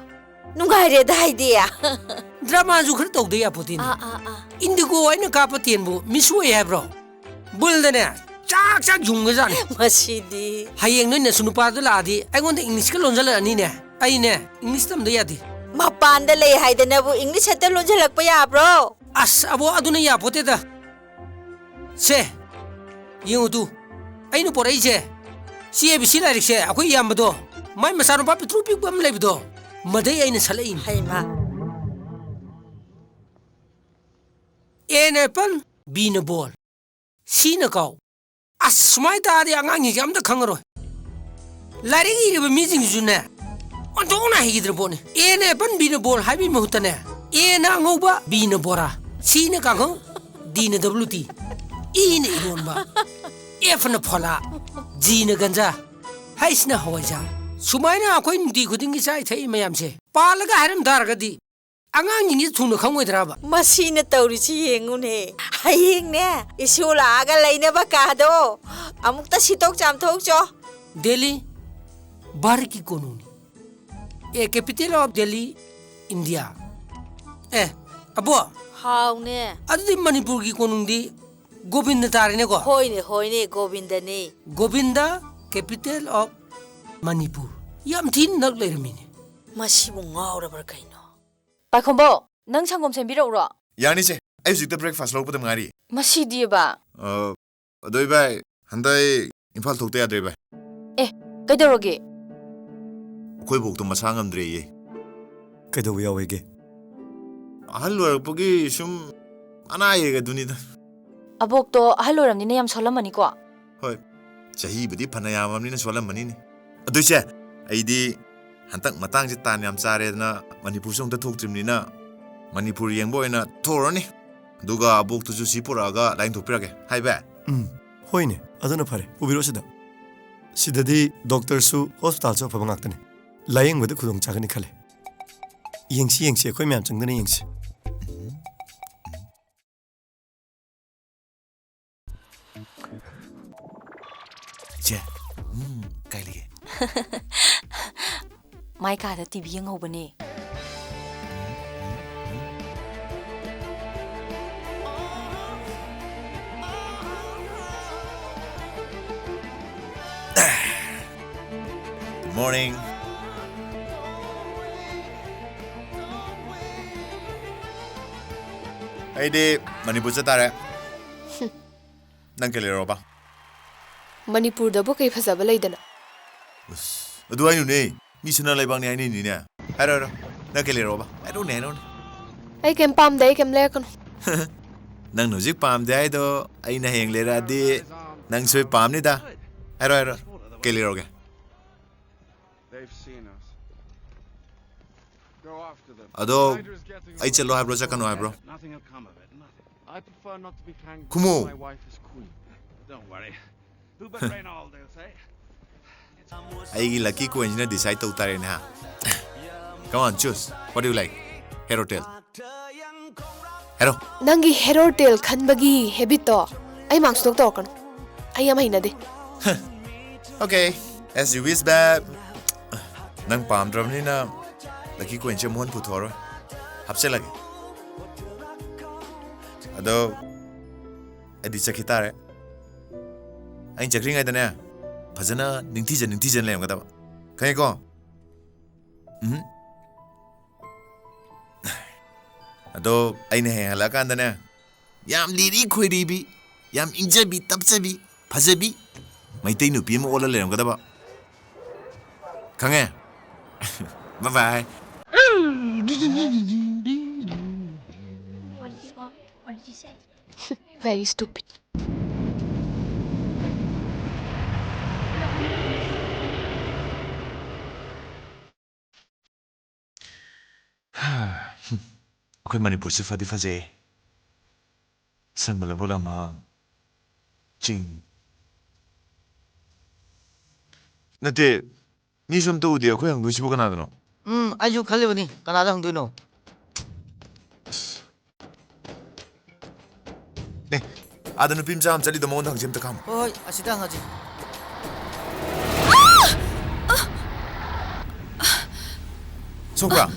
ꯅꯨꯡꯉꯥꯏꯔꯦꯗ ꯍꯥꯏꯗꯤ꯫ ꯗ꯭ꯔꯃꯥꯁꯨ ꯈꯔ ꯇꯧꯗ ꯌꯥꯄꯣꯠꯇꯦꯅꯦ꯫ ꯑꯥ, ꯑꯥ, ꯑꯥ꯫ ꯏꯟꯗꯤꯒꯣ ꯑꯩꯅ ꯀꯥꯞꯄ ꯇꯦꯟꯕꯨ ꯃꯤꯁ ꯑꯣꯏ ꯍꯥꯏꯕ꯭ꯔꯣ? ꯕꯨꯜꯗꯅꯦ, ꯆꯥꯛ ꯆꯥꯛ ꯌꯨꯡꯒꯖꯥꯠꯅꯤ꯫ ꯃꯁꯤꯗꯤ꯫ ꯍꯌꯦꯡ ꯅꯣꯏ ꯅꯁꯨ ꯅꯨꯄꯥꯗꯣ ꯂꯥꯛꯑꯗꯤ ꯑꯩꯉꯣꯟꯗ ꯏꯪꯂꯤꯁꯀ ꯂꯣꯟꯖꯜꯂꯛꯑꯅꯤꯅꯦ꯫ ꯑꯩꯅꯦ, ꯏꯪꯂꯤꯁ ꯇꯝꯗ ꯌꯥꯗꯦ꯫ ꯃꯄꯥꯟꯗ ꯂꯩ ꯍꯥꯏꯗꯅꯕꯨ ꯏꯪꯂꯤꯁ ꯍꯦꯛꯇ ꯂꯣꯟꯖꯜꯂꯛꯄ ꯌꯥꯕ꯭ꯔꯣ? ꯑꯁ, ꯑꯕꯣ, ꯑꯗꯨꯅ ꯌꯥꯄꯣꯠꯇꯦꯗ꯫ ꯁꯦ, ꯌꯦꯡꯉꯨ ꯇꯨ, ꯑꯩꯅ ꯄꯣꯔꯛꯏꯁꯦ, ꯁꯤ ꯑꯦ ꯕꯤ ꯁꯤ ꯂꯥꯏꯔꯤꯛꯁꯦ ꯑꯩꯈꯣꯏ ꯏꯌꯥꯝꯕꯗꯣ, ꯃꯥꯏ ꯃꯆꯥꯅꯨꯄꯥ ꯄꯤꯛꯇ꯭ꯔꯨ ꯄꯤꯛꯄ ꯑꯃ ꯂꯩꯕꯗꯣ, ꯃꯗꯩ ꯑꯩꯅ ꯁꯠꯂꯛꯏꯅꯤ꯫ ꯍꯩꯃꯥ꯫ ꯑꯦꯅ ꯑꯦꯄꯜ, ꯕꯤꯅ ꯕꯣꯜ, ꯁꯤꯅ ꯀꯥꯎ, ꯑꯁ, ꯁꯨꯃꯥꯏ ꯇꯥꯔꯗꯤ ꯑꯉꯥꯡꯁꯤꯡꯁꯦ ꯑꯝꯇ ꯈꯪꯉꯔꯣꯏ꯫ ꯂꯥꯏꯔꯤꯛ ꯏꯔꯤꯕ ꯃꯤꯁꯤꯡꯁꯤꯁꯨꯅꯦ, ꯑꯣꯟꯊꯣꯛꯅ ꯍꯩꯈꯤꯗ꯭ꯔ ꯄꯣꯠꯅꯤ꯫ ꯑꯦꯅ ꯑꯦꯄꯜ, ꯕꯤꯅ ꯕꯣꯜ ꯍꯥꯏꯕꯒꯤ ꯃꯍꯨꯠꯇꯅꯦ, ꯑꯦꯅ ꯑꯉꯧꯕ, ꯕꯤꯅ ꯕꯣꯔꯥ, ꯁꯤꯅ ꯀꯥꯡꯍꯧ, ꯗꯤꯅ ꯗꯕ꯭ꯂꯨ ꯇꯤ, ꯏꯅ ꯏꯔꯣꯟꯕ, ꯑꯦꯐꯅ ꯐꯣꯂꯥ, ꯖꯤꯅ ꯒꯟꯖꯥ, ꯍꯩꯁꯅ ꯍꯋꯥꯏꯖꯥꯔ꯫ ꯁꯨꯃꯥꯏꯅ ꯑꯩꯈꯣꯏ ꯅꯨꯡꯇꯤ ꯈꯨꯗꯤꯡꯒꯤ ꯆꯥꯏ ꯊꯛꯏ ꯃꯌꯥꯝꯁꯦ ꯄꯥꯜꯂꯒ ꯍꯥꯏꯔꯝ ꯇꯥꯔꯒꯗꯤ, ꯑꯉꯥꯡꯁꯤꯡꯁꯤ ꯊꯨꯅ ꯈꯪꯉꯣꯏꯗ꯭ꯔꯕ? ꯃꯁꯤꯅ ꯇꯧꯔꯤꯁꯤ ꯌꯦꯡꯉꯨꯅꯦ꯫ ꯍꯌꯦꯡꯅꯦ, ꯏꯁꯨ ꯂꯥꯛꯑꯒ ꯂꯩꯅꯕ ꯀꯥꯗꯣ ꯑꯃꯨꯛꯇ ꯁꯤꯠꯇꯣꯛ ꯆꯥꯝꯊꯣꯛꯆꯣ꯫ ꯗꯦꯜꯂꯤ, ꯚꯥꯔꯠꯀꯤ ꯀꯣꯅꯨꯡꯅꯤ꯫ ꯑꯦ, capital of Delhi, India꯫ ꯑꯦ, ꯑꯕꯣ꯫ ꯍꯥꯎꯅꯦ꯫ ꯑꯗꯨꯗꯤ ꯃꯅꯤꯄꯨꯔꯒꯤ ꯀꯣꯅꯨꯡꯗꯤ ꯒꯣꯕꯤꯟꯗ ꯇꯥꯔꯦꯅꯦꯀꯣ? ꯍꯣꯏꯅꯦ, ꯍꯣꯏꯅꯦ, ꯒꯣꯕꯤꯟꯗꯅꯦ꯫ Govinda, capital of Manipur. ꯌꯥꯝ ꯊꯤꯅ ꯅꯛ ꯂꯩꯔꯝꯃꯤꯅꯦ꯫ ꯃꯁꯤꯕꯨ ꯉꯥꯎꯔꯕ꯭ꯔꯥ ꯀꯩꯅꯣ? ꯄꯥꯏꯈꯣꯝꯕꯧ, ꯅꯪ ꯁꯪꯒꯣꯝ ꯁꯦꯝꯕꯤꯔꯛꯎꯔꯣ? ꯌꯥꯅꯤꯁꯦ, ꯑꯩ ꯍꯧꯖꯤꯛꯇ breakfast ꯂꯧꯔꯛꯄꯗ ꯉꯥꯏꯔꯤ꯫ ꯃꯁꯤꯗꯤꯕ꯫ ꯑ, ꯑꯗꯣ ꯏꯕꯥꯏ, ꯍꯟꯗꯛ ꯑꯩ ꯏꯝꯐꯥꯜ ꯊꯣꯛꯇ ꯌꯥꯗ꯭ꯔꯦ ꯏꯕꯥꯏ꯫ ꯑꯦ, ꯀꯩꯗꯧꯔꯒꯦ? ꯑꯩꯈꯣꯏ ꯕꯣꯛꯇꯣ ꯃꯁꯥ ꯉꯝꯗ꯭ꯔꯦꯌꯦ꯫ ꯀꯩꯗꯧꯕ ꯌꯥꯎꯋꯦꯒꯦ? ꯑꯍꯜ ꯑꯣꯏꯔꯛꯄꯒꯤ ꯁꯨꯝ ꯑꯅꯥ ꯑꯌꯦꯛ ꯑꯗꯨꯅꯤꯗ꯫ ꯑꯕꯣꯛꯇꯣ ꯑꯍꯜ ꯑꯣꯏꯔꯝꯅꯤꯅ ꯌꯥꯝ ꯁꯣꯜꯂꯝꯃꯅꯤꯀꯣ? ꯍꯣꯏ, ꯆꯍꯤꯕꯨꯗꯤ ꯐꯅ ꯌꯥꯝꯃꯕꯅꯤꯅ ꯁꯣꯜꯂꯝꯃꯅꯤꯅꯦ꯫ ꯑꯗꯨ ꯏꯆꯦ, ꯑꯩꯗꯤ ꯍꯟꯗꯛ ꯃꯇꯥꯡꯁꯦ ꯇꯥꯟ ꯌꯥꯝ ꯆꯥꯔꯦꯗꯅ ꯃꯅꯤꯄꯨꯔꯁꯨ ꯑꯝꯇ ꯊꯣꯛꯇ꯭ꯔꯤꯕꯅꯤꯅ ꯃꯅꯤꯄꯨꯔ ꯌꯦꯡꯕ ꯑꯣꯏꯅ ꯊꯣꯛꯎꯔꯅꯤ꯫ ꯑꯗꯨꯒ ꯑꯕꯣꯛꯇꯨꯁꯨ ꯁꯤ ꯄꯨꯔꯛꯑꯒ ꯂꯥꯏꯌꯦꯡꯊꯣꯛꯄꯤꯔꯒꯦ꯫ ꯍꯥꯏꯕ? ꯎꯝ, ꯍꯣꯏꯅꯦ, ꯑꯗꯨꯅ ꯐꯔꯦ꯫ ꯄꯨꯕꯤꯔꯛꯑꯣ ꯁꯤꯗ꯫ ꯁꯤꯗꯗꯤ ꯗꯣꯛꯇꯔꯁꯨ ꯍꯣꯁꯄꯤꯇꯥꯜꯁꯨ ꯑꯐꯕ ꯉꯥꯛꯇꯅꯤ꯫ ꯂꯥꯏꯌꯦꯡꯕꯗ ꯈꯨꯗꯣꯡ ꯆꯥꯒꯅꯤ ꯈꯜꯂꯦ꯫ ꯌꯦꯡꯁꯤ, ꯌꯦꯡꯁꯤ, ꯑꯩꯈꯣꯏ ꯃꯌꯥꯝ ꯆꯪꯗꯅ ꯌꯦꯡꯁꯤ꯫ ꯏꯆꯦ, ꯎꯝ, ꯀꯥꯏ ꯂꯩꯒꯦ? ꯃꯥꯏ ꯀꯥꯗ ꯇꯤ ꯚꯤ ꯌꯦꯡꯍꯧꯕꯅꯦ꯫ Good morning. ꯑꯩꯗꯤ ꯃꯅꯤꯄꯨꯔ ꯆꯠ ꯇꯥꯔꯦ꯫ ꯅꯪ ꯀꯩ ꯂꯩꯔꯣꯕ? ꯃꯅꯤꯄꯨꯔꯗꯕꯨ ꯀꯩ ꯐꯖꯕ ꯂꯩꯗꯅ? ꯑꯁ, ꯑꯗꯨ ꯍꯥꯏꯅꯨꯅꯦ꯫ ꯃꯤ ꯁꯅꯥ ꯂꯩꯕꯥꯛꯅꯤ ꯍꯥꯏꯅꯩꯅꯤꯅꯦ꯫ ꯍꯥꯏꯔꯣ, ꯍꯥꯏꯔꯣ꯫ ꯅꯪ ꯀꯩ ꯂꯩꯔꯣꯕ? ꯍꯥꯏꯔꯣꯅꯦ, ꯍꯥꯏꯔꯣꯅꯦ꯫ ꯑꯩ ꯀꯩꯝ ꯄꯥꯝꯗꯦ, ꯑꯩ ꯀꯩꯝ ꯂꯩꯔꯛꯀꯅꯨ꯫ ꯅꯪꯅ ꯍꯧꯖꯤꯛ ꯄꯥꯝꯗꯦ ꯍꯥꯏꯗꯣ ꯑꯩꯅ ꯍꯌꯦꯡ ꯂꯩꯔꯛꯑꯗꯤ ꯅꯪ ꯁꯣꯏ ꯄꯥꯝꯅꯤꯗ꯫ ꯍꯥꯏꯔꯣ, ꯍꯥꯏꯔꯣ꯫ ꯀꯩ ꯂꯩꯔꯣꯒꯦ? They've seen us. Go after them. ꯑꯗꯣ, Ryder's getting ꯑꯩ ꯆꯠꯂꯣ away. ꯍꯥꯏꯕ꯭ꯔꯣ, ꯆꯠꯀꯅꯣ ꯍꯥꯏꯕ꯭ꯔꯣ? Nothing will come of it, nothing. I prefer not to be tangled ꯈꯨꯝꯃꯨ꯫ With my wife is queen. Don't worry. Who but Reynold, they'll say. ꯑꯩꯒꯤ lucky coinꯁꯤꯅ decide ꯇꯧ ꯇꯥꯔꯦꯅꯦ, ꯍꯥ? Come on, choose. What do you like? Head or tail? ꯍꯦꯔꯣ꯫ ꯅꯪꯒꯤ head or tail ꯈꯟꯕꯒꯤ habitꯇꯣ ꯑꯩ ꯃꯥꯡ ꯁꯨꯡꯇꯧ ꯇꯧꯔꯛꯀꯅꯨ꯫ ꯑꯩ ꯌꯥꯝ ꯍꯩꯅꯗꯦ꯫ Okay, as you wish, babe. ꯅꯪ ꯄꯥꯝꯗ꯭ꯔꯕꯅꯤꯅ lucky coinꯁꯦ ꯑꯃꯨꯛ ꯍꯟꯅ ꯄꯨꯊꯣꯛꯑꯔꯣꯏ꯫ ꯍꯥꯞꯆꯤꯜꯂꯒꯦ꯫ ꯑꯗꯣ ꯑꯩꯗꯤ ꯆꯠꯈꯤ ꯇꯥꯔꯦ꯫ ꯑꯩꯅ ꯆꯠꯈ꯭ꯔꯤꯉꯩꯗꯅꯦ, ꯐꯖꯅ ꯅꯤꯡꯊꯤꯖ ꯅꯤꯡꯊꯤꯖꯅ ꯂꯩꯔꯝꯒꯗꯕ꯫ ꯈꯪꯉꯦꯀꯣ? ꯎꯝ꯫ ꯑꯗꯣ ꯑꯩꯅ ꯍꯌꯦꯡ ꯍꯜꯂꯛꯑꯀꯥꯟꯗꯅꯦ, ꯌꯥꯝ ꯂꯤꯔꯤ ꯈꯣꯏꯔꯤꯕꯤ, ꯌꯥꯝ ꯏꯪꯖꯕꯤ ꯇꯞꯆꯕꯤ, ꯐꯖꯕꯤ ꯃꯩꯇꯩ ꯅꯨꯄꯤ ꯑꯃ ꯑꯣꯜꯂ ꯂꯩꯔꯝꯒꯗꯕ꯫ ꯈꯪꯉꯦ? Bye bye. Very stupid. ꯑꯩꯈꯣꯏ ꯃꯅꯤꯄꯨꯔꯁꯦ ꯐꯗꯤ ꯐꯖꯩ꯫ ꯁꯪꯕ ꯂꯧꯕꯨꯛ ꯂꯝꯍꯥꯡ, ꯆꯤꯡ꯫ ꯅꯠꯇꯦ, ꯃꯤꯁꯨ ꯑꯝꯇ ꯎꯗꯦ꯫ ꯑꯩꯈꯣꯏ ꯍꯪꯗꯣꯏꯁꯤꯕꯨ ꯀꯅꯥꯗꯅꯣ? ꯎꯝ, ꯑꯩꯁꯨ ꯈꯜꯂꯤꯕꯅꯤ, ꯀꯅꯥꯗ ꯍꯪꯗꯣꯏꯅꯣ? ꯑꯦ, ꯑꯥꯗ ꯅꯨꯄꯤ ꯃꯆꯥ ꯑꯃ ꯆꯠꯂꯤꯗꯣ, ꯃꯉꯣꯟꯗ ꯍꯪꯁꯤ ꯑꯝꯇ ꯈꯥꯝꯃꯣ꯫ ꯍꯣꯏ, ꯍꯣꯏ, ꯑꯁꯤꯗ ꯍꯪꯉꯁꯤ꯫ ꯁꯣꯛꯄ꯭ꯔꯥ?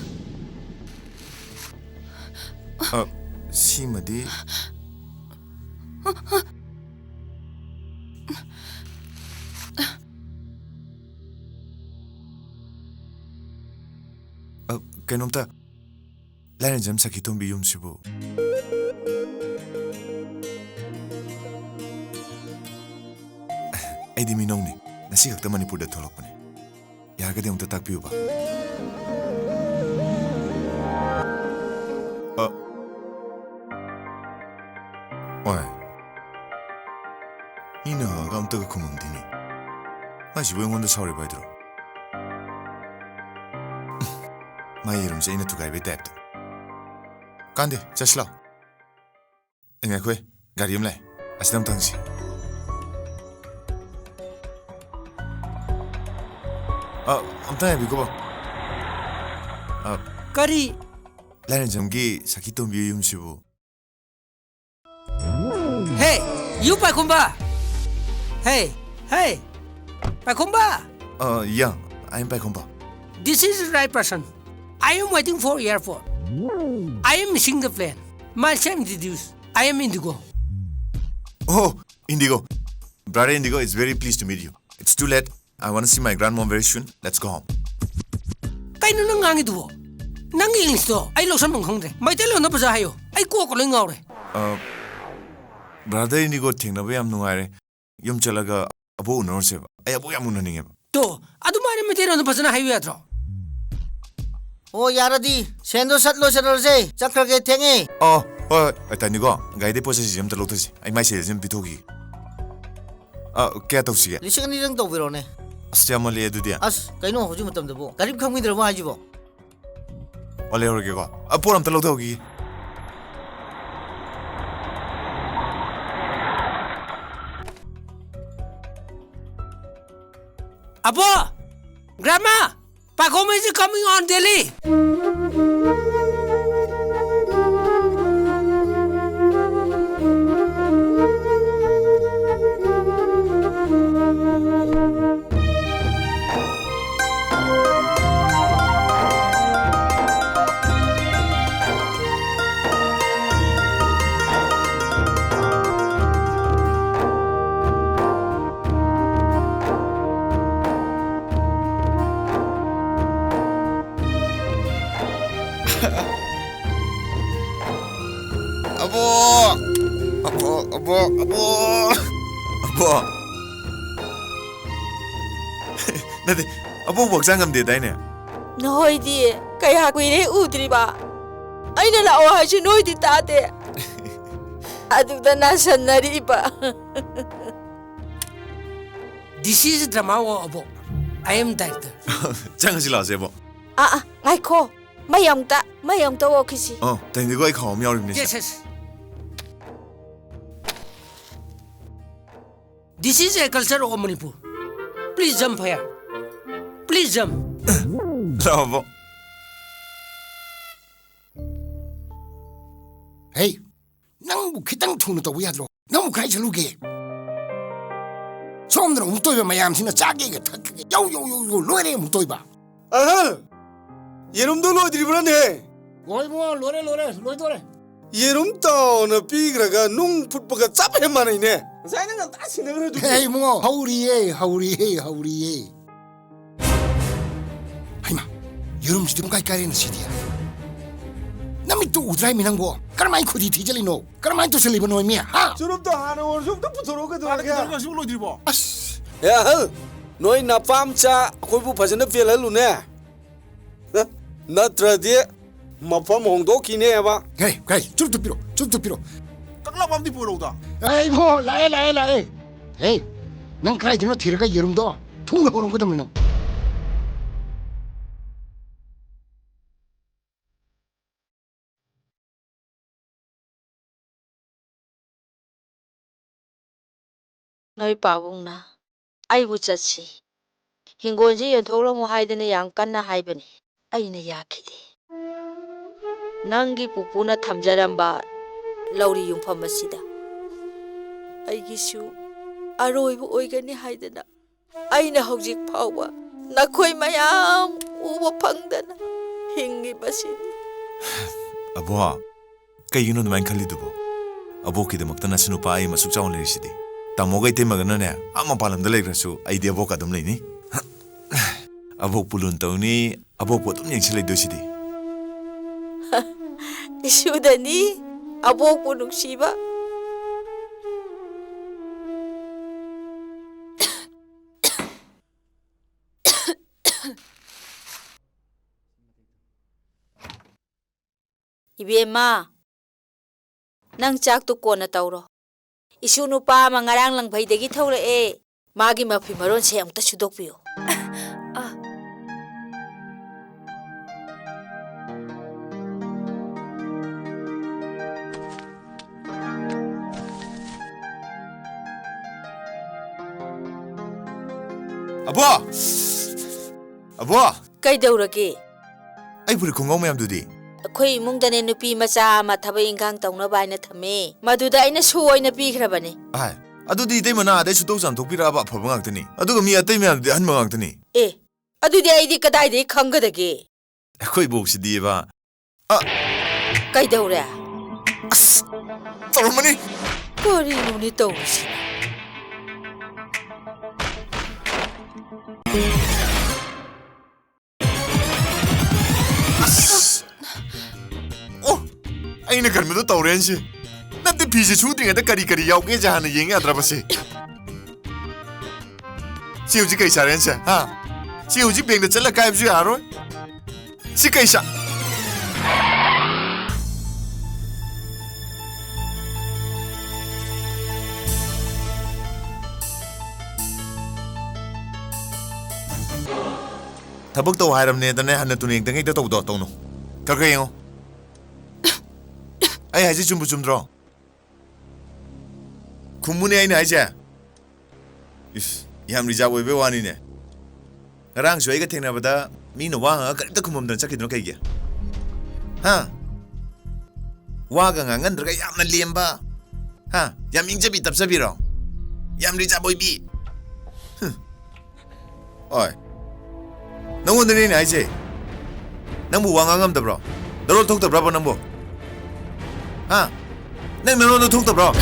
ꯑ, ꯁꯤꯃꯗꯤ꯫ ꯑ, ꯀꯩꯅꯣꯝꯇ, ꯂꯥꯏꯔꯦꯟꯖꯝ ꯁꯈꯤꯇꯣꯝꯕꯤ ꯌꯨꯝꯁꯤꯕꯨ? ꯑꯩꯗꯤ ꯃꯤꯅꯧꯅꯤ, ꯉꯁꯤ ꯈꯛꯇ ꯃꯅꯤꯄꯨꯔꯗ ꯊꯣꯛꯂꯛꯄꯅꯦ꯫ ꯌꯥꯔꯒꯗꯤ ꯑꯃꯨꯛꯇ ꯇꯥꯛꯄꯤꯌꯨꯕ꯫ ꯑ, ꯍꯣꯏ꯫ ꯃꯤꯅ ꯑꯝꯇꯒ ꯈꯨꯝꯃꯝꯗꯦꯅꯦ꯫ ꯃꯥꯏꯁꯤꯕꯨ ꯑꯩꯉꯣꯟꯗ ꯁꯥꯎꯔꯤꯕ ꯍꯥꯏꯗꯨꯔꯣ? ꯃꯥꯏ ꯌꯦꯔꯨꯝꯁꯦ ꯑꯩꯅ ꯊꯨꯒꯥꯏꯕꯩ ꯇꯥꯏꯞꯇ꯫ ꯀꯥꯟꯗꯦ, ꯆꯠꯁꯤ ꯂꯥꯎ꯫ ꯑꯦ, ꯉꯥꯏꯈꯣꯍꯦ, ꯒꯥꯔꯤ ꯑꯃ ꯂꯥꯛꯑꯦ꯫ ꯑꯁꯤꯗ ꯑꯝꯇ ꯍꯪꯁꯤ꯫ ꯑ, ꯑꯝꯇ ꯉꯥꯏꯕꯤꯈꯣ, ꯕꯥ꯫ ꯑ, ꯀꯔꯤ? ꯂꯥꯏꯔꯦꯟꯖꯝꯒꯤ ꯁꯈꯤ ꯇꯣꯝꯕꯤ ꯌꯨꯝꯁꯤꯕꯨ? Hey, you ꯄꯥꯏꯈꯣꯝꯕ! Hey, hey, ꯄꯥꯏꯈꯣꯝꯕ! Uh, yeah, I am ꯄꯥꯏꯈꯣꯝꯕ꯫ This is the right person. I am waiting for airport. I am missing the plane. Myself introduce. I am Indigo. Oh, Indigo. Brother Indigo, it's very pleased to meet you. It's too late. I want to see my grandmom very soon. Let's go home. ꯀꯩꯅꯣ ꯅꯪ ꯉꯥꯡꯉꯤꯗꯨꯕꯣ? ꯅꯪꯒꯤ ꯏꯪꯂꯤꯁꯇꯣ ꯑꯩ ꯂꯧꯁꯟꯐꯝ ꯈꯪꯗ꯭ꯔꯦ꯫ ꯃꯩꯇꯩꯂꯣꯟꯗ ꯐꯖ ꯍꯥꯏꯌꯣ꯫ ꯑꯩ ꯀꯣꯛꯀ ꯂꯣꯏ ꯉꯥꯎꯔꯦ꯫ ꯑ, Brother Indigo ꯊꯦꯡꯅꯕ ꯌꯥꯝ ꯅꯨꯡꯉꯥꯏꯔꯦ꯫ ꯌꯨꯝ ꯆꯠꯂꯒ ꯑꯕꯣꯛ ꯎꯅꯔꯨꯁꯦꯕ꯫ ꯑꯩ ꯑꯕꯣꯛ ꯌꯥꯝ ꯎꯅꯅꯤꯡꯉꯦꯕ꯫ ꯇꯣ, ꯑꯗꯨꯃꯥꯏꯅ ꯃꯩꯇꯩꯂꯣꯟꯗ ꯐꯖꯅ ꯍꯥꯏꯌꯨ ꯌꯥꯗ꯭ꯔꯣ? ꯑꯣ, ꯌꯥꯔꯗꯤ ꯁꯦꯟꯗꯣ ꯁꯠ ꯂꯣꯏꯁꯤꯜꯂꯨꯔꯁꯦ꯫ ꯆꯠꯈ꯭ꯔꯒꯦ, ꯊꯦꯡꯉꯦ꯫ ꯑꯣ, ꯍꯣꯏ, ꯍꯣꯏ, ꯑꯇꯅꯤꯀꯣ, ꯒꯥꯔꯤꯗꯩ ꯄꯣꯠ ꯆꯩꯁꯤꯡꯁꯦ ꯑꯝꯇ ꯂꯧꯊꯁꯤ꯫ ꯑꯩ ꯃꯥꯏ ꯁꯦꯜꯁꯦ ꯑꯝ ꯄꯤꯊꯣꯛꯈꯤꯒꯦ꯫ ꯑ, ꯀꯌꯥ ꯇꯧꯁꯤꯒꯦ? ꯂꯤꯁꯤꯡ ꯑꯅꯤꯗꯪ ꯇꯧꯕꯤꯔꯣꯅꯦ꯫ ꯑꯁ, ꯌꯥꯝꯃꯜꯂꯦ ꯑꯗꯨꯗꯤ꯫ ꯑꯁ, ꯀꯩꯅꯣ ꯍꯧꯖꯤꯛ ꯃꯇꯝꯗꯕꯨ? ꯒꯥꯔꯤ ꯈꯪꯕꯤꯗ꯭ꯔꯕꯣ ꯍꯥꯏꯁꯤꯕꯣ? ꯑꯣ, ꯂꯩꯍꯧꯔꯒꯦꯀꯣ꯫ ꯑ, ꯄꯣꯠ ꯑꯝꯇ ꯂꯧꯊꯍꯧꯈꯤꯒꯦ꯫ ꯑꯕꯣ! Grandma! ꯄꯥꯈꯣꯝꯕ is coming on Delhi! ꯑꯕꯣ! ꯑꯕꯣ, ꯑꯕꯣ, ꯑꯕꯣ! ꯑꯕꯣ! ꯅꯠꯇꯦ, ꯑꯕꯣꯛꯄꯨ ꯍꯛꯆꯥꯡ ꯉꯝꯗꯦꯗꯥꯏꯅꯦ? ꯅꯈꯣꯏꯗꯤ ꯀꯌꯥ ꯀꯨꯏꯔꯦ ꯎꯗ꯭ꯔꯤꯕ? ꯑꯩꯅ ꯂꯥꯛꯑꯣ ꯍꯥꯏꯁꯤ ꯅꯣꯏꯗꯤ ꯇꯥꯗꯦ꯫ ꯑꯗꯨꯗ ꯅꯥꯁꯟꯅꯔꯤꯕ꯫ This is drama ꯑꯣ ꯑꯕꯣꯛ꯫ I am director꯫ ꯆꯪꯉꯁꯤ ꯂꯥꯛꯑꯁꯦ ꯑꯕꯣꯛ꯫ ꯑꯥ ꯑꯥ, ꯉꯥꯏꯈꯣ꯫ ꯃꯩ ꯑꯃꯨꯛꯇ, ꯃꯩ ꯑꯃꯨꯛꯇ ꯑꯣꯛꯈꯤꯁꯤ꯫ ꯑꯣ, ꯇꯥꯏꯅꯤꯡꯗꯦꯀꯣ, ꯑꯩ ꯈꯥꯎ ꯑꯃ ꯌꯥꯎꯔꯤꯕꯅꯤ꯫ Yes, yes꯫ This is a culture of Manipur. Please jump here. Please jump. ꯂꯥꯛꯑꯣ ꯑꯕꯣꯛ꯫ ꯍꯦ, ꯅꯪꯕꯨ ꯈꯤꯇꯪ ꯊꯨꯅ ꯇꯧꯕ ꯌꯥꯗ꯭ꯔꯣ? ꯅꯪꯕꯨ ꯀꯥꯏ ꯆꯠꯂꯨꯒꯦ? ꯁꯣꯝꯗꯅ ꯑꯃꯨꯛ ꯇꯣꯏꯕ ꯃꯌꯥꯝꯁꯤꯅ ꯆꯥꯒꯦꯒ ꯊꯛꯀꯦꯒ ꯌꯧ, ꯌꯧ, ꯌꯧ, ꯌꯧ, ꯂꯣꯏꯔꯦ ꯑꯃꯨꯛ ꯇꯣꯏꯕ꯫ ꯑꯍꯜ, ꯌꯦꯔꯨꯝꯗꯣ ꯂꯣꯏꯗ꯭ꯔꯤꯕ꯭ꯔꯅꯦ? ꯂꯣꯏ ꯏꯕꯨꯡꯉꯣ, ꯂꯣꯏꯔꯦ, ꯂꯣꯏꯔꯦ, ꯂꯣꯏꯗꯣꯔꯦ꯫ ꯌꯦꯔꯨꯝ ꯇꯥꯎꯅ ꯄꯤꯈ꯭ꯔꯒ ꯅꯨꯡ ꯐꯨꯠꯄꯒ ꯆꯞ ꯍꯦꯛ ꯃꯥꯟꯅꯩꯅꯦ꯫ ꯉꯁꯥꯏꯅ ꯉꯟꯇꯥ ꯁꯤꯟꯅꯈ꯭ꯔꯗꯨꯗꯤ꯫ ꯍꯦ ꯏꯕꯨꯡꯉꯣ, ꯍꯧꯔꯤꯌꯦ, ꯍꯧꯔꯤꯌꯦ, ꯍꯧꯔꯤꯌꯦ꯫ ꯍꯩꯃꯥ, ꯌꯦꯔꯨꯝꯁꯤꯗꯤ ꯄꯨꯡꯀꯥꯏ ꯀꯥꯏꯔꯦꯅ ꯁꯤꯗꯤ꯫ ꯅꯃꯤꯠꯇꯨ ꯎꯗ꯭ꯔꯥ ꯍꯥꯏꯃꯤ ꯅꯪꯕꯣ? ꯀꯔꯝꯍꯥꯏꯅ ꯈꯨꯗꯤ ꯊꯤꯖꯜꯂꯤꯅꯣ? ꯀꯔꯝꯍꯥꯏꯅ ꯇꯧꯁꯜꯂꯤꯕꯅꯣ ꯃꯤ? ꯍꯥ? ꯆꯨꯔꯨꯞꯇꯣ ꯍꯥꯟꯅ ꯑꯣꯏꯔꯁꯨ ꯑꯝꯇ ꯄꯨꯊꯣꯔꯛꯑꯣ ꯀꯩꯗꯧꯔꯒꯦ? ꯍꯥꯟꯅ ꯀꯩꯗꯧꯔꯒꯦ? ꯍꯧꯖꯤꯛ ꯂꯣꯏꯗ꯭ꯔꯤꯕꯣ? ꯑꯁ! ꯑꯦ ꯑꯍꯜ, ꯅꯣꯏ ꯅꯄꯥꯝꯆꯥ ꯑꯩꯈꯣꯏꯕꯨ ꯐꯖꯅ ꯄꯦꯜꯍꯜꯂꯨꯅꯦ꯫ ꯍ? ꯅꯠꯇ꯭ꯔꯗꯤ ꯃꯐꯝ ꯍꯣꯡꯗꯣꯛꯈꯤꯅꯦꯕ꯫ ꯍꯦ, ꯍꯦ, ꯆꯨꯔꯨꯞꯇꯨ ꯄꯤꯔꯣ, ꯆꯨꯔꯨꯞꯇꯨ ꯄꯤꯔꯣ꯫ ꯀꯛꯂꯕ ꯑꯝꯗꯤ ꯄꯨꯔꯛꯎꯗ꯫ ꯑꯦ, ꯏꯕꯣ, ꯂꯥꯛꯑꯦ, ꯂꯥꯛꯑꯦ, ꯂꯥꯛꯑꯦ꯫ ꯍꯦ, ꯅꯪ ꯀꯗꯥꯏꯗꯅꯣ ꯊꯤꯔꯒ ꯌꯦꯔꯨꯝꯗꯣ ꯊꯨꯅ ꯍꯧꯔꯝꯒꯗꯕꯅꯤ ꯅꯪ꯫ ꯅꯣꯏ ꯄꯥꯕꯨꯡꯅ ꯑꯩꯕꯨ ꯆꯠꯁꯤ, ꯍꯤꯡꯒꯣꯜꯁꯤ ꯌꯣꯟꯊꯣꯛꯂꯝꯃꯨ ꯍꯥꯏꯗꯅ ꯌꯥꯝ ꯀꯟꯅ ꯍꯥꯏꯕꯅꯤ꯫ ꯑꯩꯅ ꯌꯥꯈꯤꯗꯦ꯫ ꯅꯪꯒꯤ ꯄꯨꯄꯨꯅ ꯊꯝꯖꯔꯝꯕ ꯂꯧꯔꯤ ꯌꯨꯝꯐꯝ ꯑꯁꯤꯗ ꯑꯩꯒꯤꯁꯨ ꯑꯔꯣꯏꯕ ꯑꯣꯏꯒꯅꯤ ꯍꯥꯏꯗꯅ ꯑꯩꯅ ꯍꯧꯖꯤꯛ ꯐꯥꯎꯕ ꯅꯈꯣꯏ ꯃꯌꯥꯝ ꯎꯕ ꯐꯪꯗꯅ ꯍꯤꯡꯉꯤꯕꯁꯤꯅꯤ꯫ ꯑꯕꯣ, ꯀꯩꯒꯤꯅꯣ ꯑꯗꯨꯃꯥꯏꯅ ꯈꯜꯂꯤꯗꯨꯕꯣ? ꯑꯕꯣꯛꯀꯤꯗꯃꯛꯇ ꯅꯁꯨ ꯅꯨꯄꯥ ꯑꯩ ꯑꯃ ꯑꯁꯨꯛ ꯆꯥꯎꯅ ꯂꯩꯔꯤꯁꯤꯗꯤ꯫ ꯇꯥꯃꯣꯒ ꯏꯇꯩꯃꯒꯅꯅꯦ, ꯑꯥ ꯃꯄꯥꯟ ꯂꯝꯗ ꯂꯩꯈ꯭ꯔꯁꯨ ꯑꯩꯗꯤ ꯑꯕꯣꯛꯀ ꯑꯗꯨꯝ ꯂꯩꯅꯤ꯫ ꯑꯕꯣꯛꯄꯨ ꯂꯨꯟ ꯇꯧꯅꯤ, ꯑꯕꯣꯛꯄꯨ ꯑꯗꯨꯝ ꯌꯦꯡꯁꯤꯜꯂꯤꯗꯣꯏꯁꯤꯗꯤ꯫ ꯏꯁꯨꯗꯅꯤ ꯑꯕꯣꯛꯄꯨ ꯅꯨꯡꯁꯤꯕ꯫ ꯏꯕꯦꯝꯃ, ꯅꯪ ꯆꯥꯛꯇꯨ ꯀꯣꯟꯅ ꯇꯧꯔꯣ꯫ ꯏꯁꯨ ꯅꯨꯄꯥ ꯑꯃ ꯉꯔꯥꯡ ꯂꯪꯐꯩꯗꯒꯤ ꯊꯧꯔꯛꯑꯦ꯫ ꯃꯥꯒꯤ ꯃꯐꯤ ꯃꯔꯣꯟꯁꯦ ꯑꯃꯨꯛꯇ ꯁꯨꯗꯣꯛꯄꯤꯌꯨ꯫ ꯑ꯫ ꯑꯕꯣ! ꯑꯕꯣ! ꯀꯩꯗꯧꯔꯒꯦ? ꯑꯩ ꯐꯨꯔꯤꯠ ꯈꯣꯡꯒ꯭ꯔꯥꯎ ꯃꯌꯥꯝꯗꯨꯗꯤ? ꯑꯩꯈꯣꯏ ꯏꯃꯨꯡꯗꯅꯦ ꯅꯨꯄꯤ ꯃꯆꯥ ꯑꯃ ꯊꯕꯛ ꯏꯪꯈꯥꯡ ꯇꯧꯅꯕ ꯍꯥꯏꯅ ꯊꯝꯃꯦ꯫ ꯃꯗꯨꯗ ꯑꯩꯅ ꯁꯨ ꯑꯣꯏꯅ ꯄꯤꯈ꯭ꯔꯕꯅꯦ꯫ ꯑꯍꯥꯏ, ꯑꯗꯨꯗꯤ ꯏꯇꯩꯃꯅ ꯑꯥꯗꯩ ꯁꯨꯇꯣꯛ ꯆꯥꯝꯊꯣꯛꯄꯤꯔꯛꯑꯕ ꯑꯐꯕ ꯉꯥꯛꯇꯅꯤ꯫ ꯑꯗꯨꯒ ꯃꯤ ꯑꯇꯩ ꯃꯌꯥꯝꯗꯨꯗꯤ ꯑꯍꯟꯕ ꯉꯥꯛꯇꯅꯤ꯫ ꯑꯦ, ꯑꯗꯨꯗꯤ ꯑꯩꯗꯤ ꯀꯗꯥꯏꯗꯒꯤ ꯈꯪꯒꯗꯒꯦ? ꯑꯩꯈꯣꯏ ꯏꯕꯣꯛꯁꯤꯗꯤꯕ꯫ ꯑ! ꯀꯩꯗꯧꯔꯦ? ꯑꯁ! ꯇꯧꯔꯝꯃꯅꯤ! ꯀꯔꯤꯅꯣꯅꯦ ꯇꯧꯔꯤꯁꯤꯅ? ꯑꯁ! ꯑꯣ! ꯑꯩꯅ ꯈꯟꯕꯗꯣ ꯇꯧꯔꯦꯅꯦ ꯁꯤ꯫ ꯅꯠꯇꯦ, ꯐꯤꯁꯦ ꯁꯨꯗ꯭ꯔꯤꯉꯩꯗ ꯀꯔꯤ ꯀꯔꯤ ꯌꯥꯎꯒꯦꯁꯦ ꯍꯥꯟꯅ ꯌꯦꯡ ꯌꯥꯗ꯭ꯔꯕ ꯁꯤ? ꯁꯤ ꯍꯧꯖꯤꯛ ꯀꯩ ꯁꯥꯔꯦꯅꯦ ꯁꯦ? ꯍꯥ? ꯁꯤ ꯍꯧꯖꯤꯛ ꯕꯦꯡꯗ ꯆꯠꯂ ꯀꯥꯏꯕꯁꯨ ꯌꯥꯔꯣꯏ꯫ ꯁꯤ ꯀꯩ ꯁꯥ-, ꯊꯕꯛ ꯇꯧ ꯍꯥꯏꯔꯕꯅꯦꯗꯅꯦ, ꯍꯟꯅ ꯇꯨꯅ ꯌꯦꯡꯗꯉꯩꯗ ꯇꯧꯕꯗꯣ ꯇꯧꯅꯨ꯫ ꯈꯔ ꯈꯔ ꯌꯦꯡꯉꯣ꯫ ꯑꯩ ꯍꯥꯏꯁꯦ ꯆꯨꯝꯕꯨ ꯆꯨꯝꯗ꯭ꯔꯣ? ꯈꯨꯝꯃꯨꯅꯦ ꯑꯩꯅ ꯍꯥꯏꯁꯦ꯫ ꯏꯁ, ꯌꯥꯝ ꯔꯤꯖꯥꯕ ꯑꯣꯏꯕꯩ ꯋꯥꯅꯤꯅꯦ꯫ ꯉꯔꯥꯡꯁꯨ ꯑꯩꯒ ꯊꯦꯡꯅꯕꯗ ꯃꯤꯅ ꯋꯥ ꯍꯪꯉꯒ ꯀꯔꯤꯝꯇ ꯈꯨꯝꯃꯝꯗꯅ ꯆꯠꯈꯤꯗꯨꯅ ꯀꯩꯒꯤ? ꯍꯥ? ꯋꯥꯒ ꯉꯥꯡꯒꯟꯗ꯭ꯔꯒ ꯌꯥꯝꯅ ꯂꯦꯝꯕ? ꯍꯥ? ꯌꯥꯝ ꯏꯪꯖꯕꯤ ꯇꯞꯆꯕꯤꯔꯣ? ꯌꯥꯝ ꯔꯤꯖꯥꯕ ꯑꯣꯏꯕꯤ? ꯍꯨꯝ꯫ ꯑꯣꯏ꯫ ꯅꯪꯉꯣꯟꯗꯅꯦ ꯑꯩꯅ ꯍꯥꯏꯁꯦ꯫ ꯅꯪꯕꯨ ꯋꯥ ꯉꯥꯡ ꯉꯝꯗꯕ꯭ꯔꯣ? ꯅꯔꯣꯟ ꯊꯣꯛꯇꯕ꯭ꯔꯕ ꯅꯪꯕꯨ? ꯍꯥ? ꯅꯪ ꯅꯔꯣꯟꯗꯣ ꯊꯣꯛꯇꯕ꯭ꯔꯣ?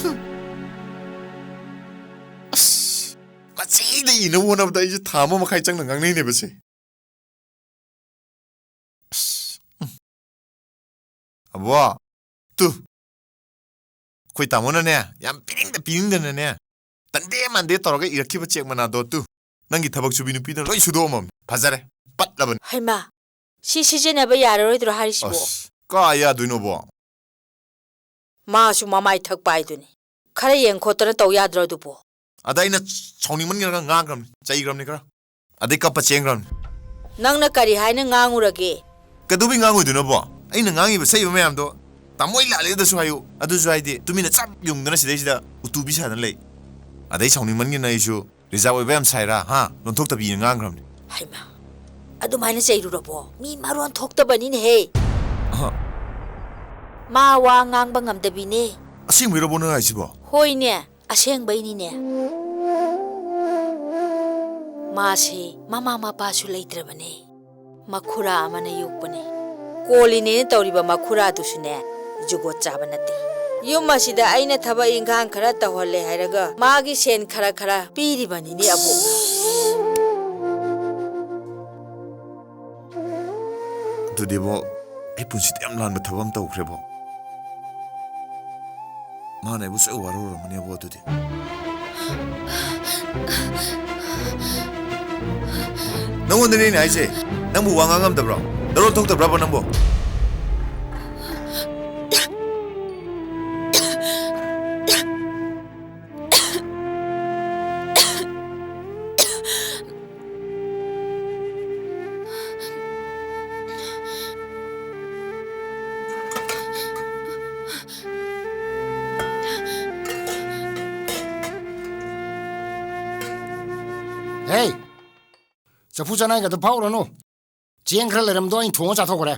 ꯍꯨꯝ꯫ ꯑꯁ, ꯃꯆꯦꯗ ꯏꯅꯕ ꯍꯣꯠꯅꯕꯗ ꯑꯩꯁꯦ ꯊꯥ ꯑꯃ ꯃꯈꯥꯏ ꯆꯪꯅ ꯉꯥꯡꯅꯩꯅꯦꯕ ꯁꯦ꯫ ꯑꯁ, ꯎꯝ꯫ ꯑꯕꯣ, ꯇꯨ꯫ ꯑꯩꯈꯣꯏ ꯇꯥꯃꯣꯅꯅꯦ, ꯌꯥꯝ ꯄꯤꯅꯤꯡꯗ ꯄꯤꯅꯤꯡꯗꯅꯅꯦ, ꯇꯟꯗꯦ ꯃꯥꯟꯗꯦ ꯇꯧꯔꯒ ꯏꯔꯛꯈꯤꯕ ꯆꯦꯛ ꯃꯅꯥꯗꯣ ꯇꯨ꯫ ꯅꯪꯒꯤ ꯊꯕꯛ ꯁꯨꯕꯤ ꯅꯨꯄꯤꯗꯨꯅ ꯂꯣꯏ ꯁꯨꯗꯣꯛꯑꯝꯃꯕꯅꯤ꯫ ꯐꯖꯔꯦ꯫ ꯄꯠꯂꯕꯅꯤ꯫ ꯍꯩꯃꯥ, ꯁꯤ ꯁꯤꯖꯤꯟꯅꯕ ꯌꯥꯔꯔꯣꯏꯗ꯭ꯔꯣ ꯍꯥꯏꯔꯤꯁꯤꯕꯣ? ꯑꯁ, ꯀꯥꯏ ꯌꯥꯗꯣꯏꯅꯣꯕꯣ? ꯃꯥꯁꯨ ꯃꯃꯥꯏ ꯊꯛꯄ ꯍꯥꯏꯗꯨꯅꯤ꯫ ꯈꯔ ꯌꯦꯡ ꯈꯣꯠꯇꯅ ꯇꯧ ꯌꯥꯗ꯭ꯔꯣ ꯑꯗꯨꯕꯣ? ꯑꯗ ꯑꯩꯅ ꯁꯥꯎꯅꯤꯡꯃꯟꯒꯤꯔꯒ ꯉꯥꯡꯈ꯭ꯔꯕꯅꯤ, ꯆꯩꯈ꯭ꯔꯕꯅꯤ ꯈꯔ꯫ ꯑꯗꯩ ꯀꯞꯄ ꯆꯦꯟꯈ꯭ꯔꯕꯅꯤ꯫ ꯅꯪꯅ ꯀꯔꯤ ꯍꯥꯏꯅ ꯉꯥꯡꯉꯨꯔꯒꯦ? ꯀꯩꯗꯧꯕꯩ ꯉꯥꯡꯉꯣꯏꯗꯣꯏꯅꯣꯕꯣ? ꯑꯩꯅ ꯉꯥꯡꯉꯤꯕ ꯁꯛꯏꯕ ꯃꯌꯥꯝꯗꯣ ꯇꯥꯃꯣꯏ ꯂꯥꯜꯂꯦꯗꯁꯨ ꯍꯥꯏꯌꯨ, ꯑꯗꯨꯁꯨ ꯍꯥꯏꯗꯦ, ꯇꯨꯃꯤꯟꯅ ꯆꯞ ꯌꯨꯡꯗꯅ ꯁꯤꯗꯩꯁꯤꯗ ꯎꯇꯨꯕꯤ ꯁꯥꯗꯅ ꯂꯩ꯫ ꯑꯗꯩ ꯁꯥꯎꯅꯤꯡꯃꯟꯒꯤꯅ ꯑꯩꯁꯨ ꯔꯤꯖꯥꯕ ꯑꯣꯏꯕ ꯌꯥꯝ ꯁꯥꯏꯔꯥ, ꯍꯥ? ꯂꯣꯟꯊꯣꯛꯇꯕꯤꯅ ꯉꯥꯡꯈ꯭ꯔꯕꯅꯤ꯫ ꯍꯩꯃꯥ, ꯑꯗꯨꯃꯥꯏꯅ ꯆꯩꯔꯨꯔꯕꯣ? ꯃꯤ ꯃꯔꯣꯟ ꯊꯣꯛꯇꯕꯅꯤꯅꯦꯍꯦ꯫ ꯑꯍ꯫ ꯃꯥ ꯋꯥ ꯉꯥꯡꯕ ꯉꯝꯗꯕꯤꯅꯦ꯫ ꯑꯁꯦꯡꯕꯩꯔꯣꯕꯣ ꯅꯪ ꯍꯥꯏꯁꯤꯕꯣ? ꯍꯣꯏꯅꯦ, ꯑꯁꯦꯡꯕꯩꯅꯤꯅꯦ꯫ ꯃꯥꯁꯦ ꯃꯃꯥ ꯃꯄꯥꯁꯨ ꯂꯩꯇ꯭ꯔꯕꯅꯦ꯫ ꯃꯈꯨꯔꯥ ꯑꯃꯅ ꯌꯣꯛꯄꯅꯦ꯫ ꯀꯣꯜꯂꯤꯅꯦꯅ ꯇꯧꯔꯤꯕ ꯃꯈꯨꯔꯥꯗꯨꯁꯨꯅꯦ, ꯖꯨꯒꯣꯠ ꯆꯥꯕ ꯅꯠꯇꯦ꯫ ꯌꯨꯝ ꯑꯁꯤꯗ ꯑꯩꯅ ꯊꯕꯛ ꯏꯪꯈꯥꯡ ꯈꯔ ꯇꯧꯍꯜꯂꯦ ꯍꯥꯏꯔꯒ ꯃꯥꯒꯤ ꯁꯦꯟ ꯈꯔ ꯈꯔ ꯄꯤꯔꯤꯕꯅꯤꯅꯦ ꯑꯕꯣꯛꯅ꯫ ꯑꯗꯨꯗꯤꯕꯣ, ꯑꯩ ꯄꯨꯟꯁꯤꯗ ꯌꯥꯝ ꯂꯥꯟꯕ ꯊꯕꯛ ꯑꯃ ꯇꯧꯈ꯭ꯔꯦꯕꯣ꯫ ꯃꯥꯅ ꯑꯩꯕꯨ ꯁꯣꯏ ꯋꯥꯔꯧꯔꯝꯃꯅꯦꯕꯣ ꯑꯗꯨꯗꯤ꯫ ꯅꯪꯉꯣꯟꯗꯅꯦ ꯑꯩꯅ ꯍꯥꯏꯁꯦ, ꯅꯪꯕꯨ ꯋꯥ ꯉꯥꯡ ꯉꯝꯗꯕ꯭ꯔꯣ? ꯅꯔꯣꯟ ꯊꯣꯛꯇꯕ꯭ꯔꯕ ꯅꯪꯕꯨ? ꯍꯦ! ꯆꯐꯨ ꯆꯅꯥꯏꯒꯗꯣ ꯐꯥꯎꯔꯅꯨ꯫ ꯆꯦꯡ ꯈꯔ ꯂꯩꯔꯝꯗꯣ ꯑꯩꯅ ꯊꯣꯡꯉ ꯆꯥꯊꯣꯛꯈ꯭ꯔꯦ꯫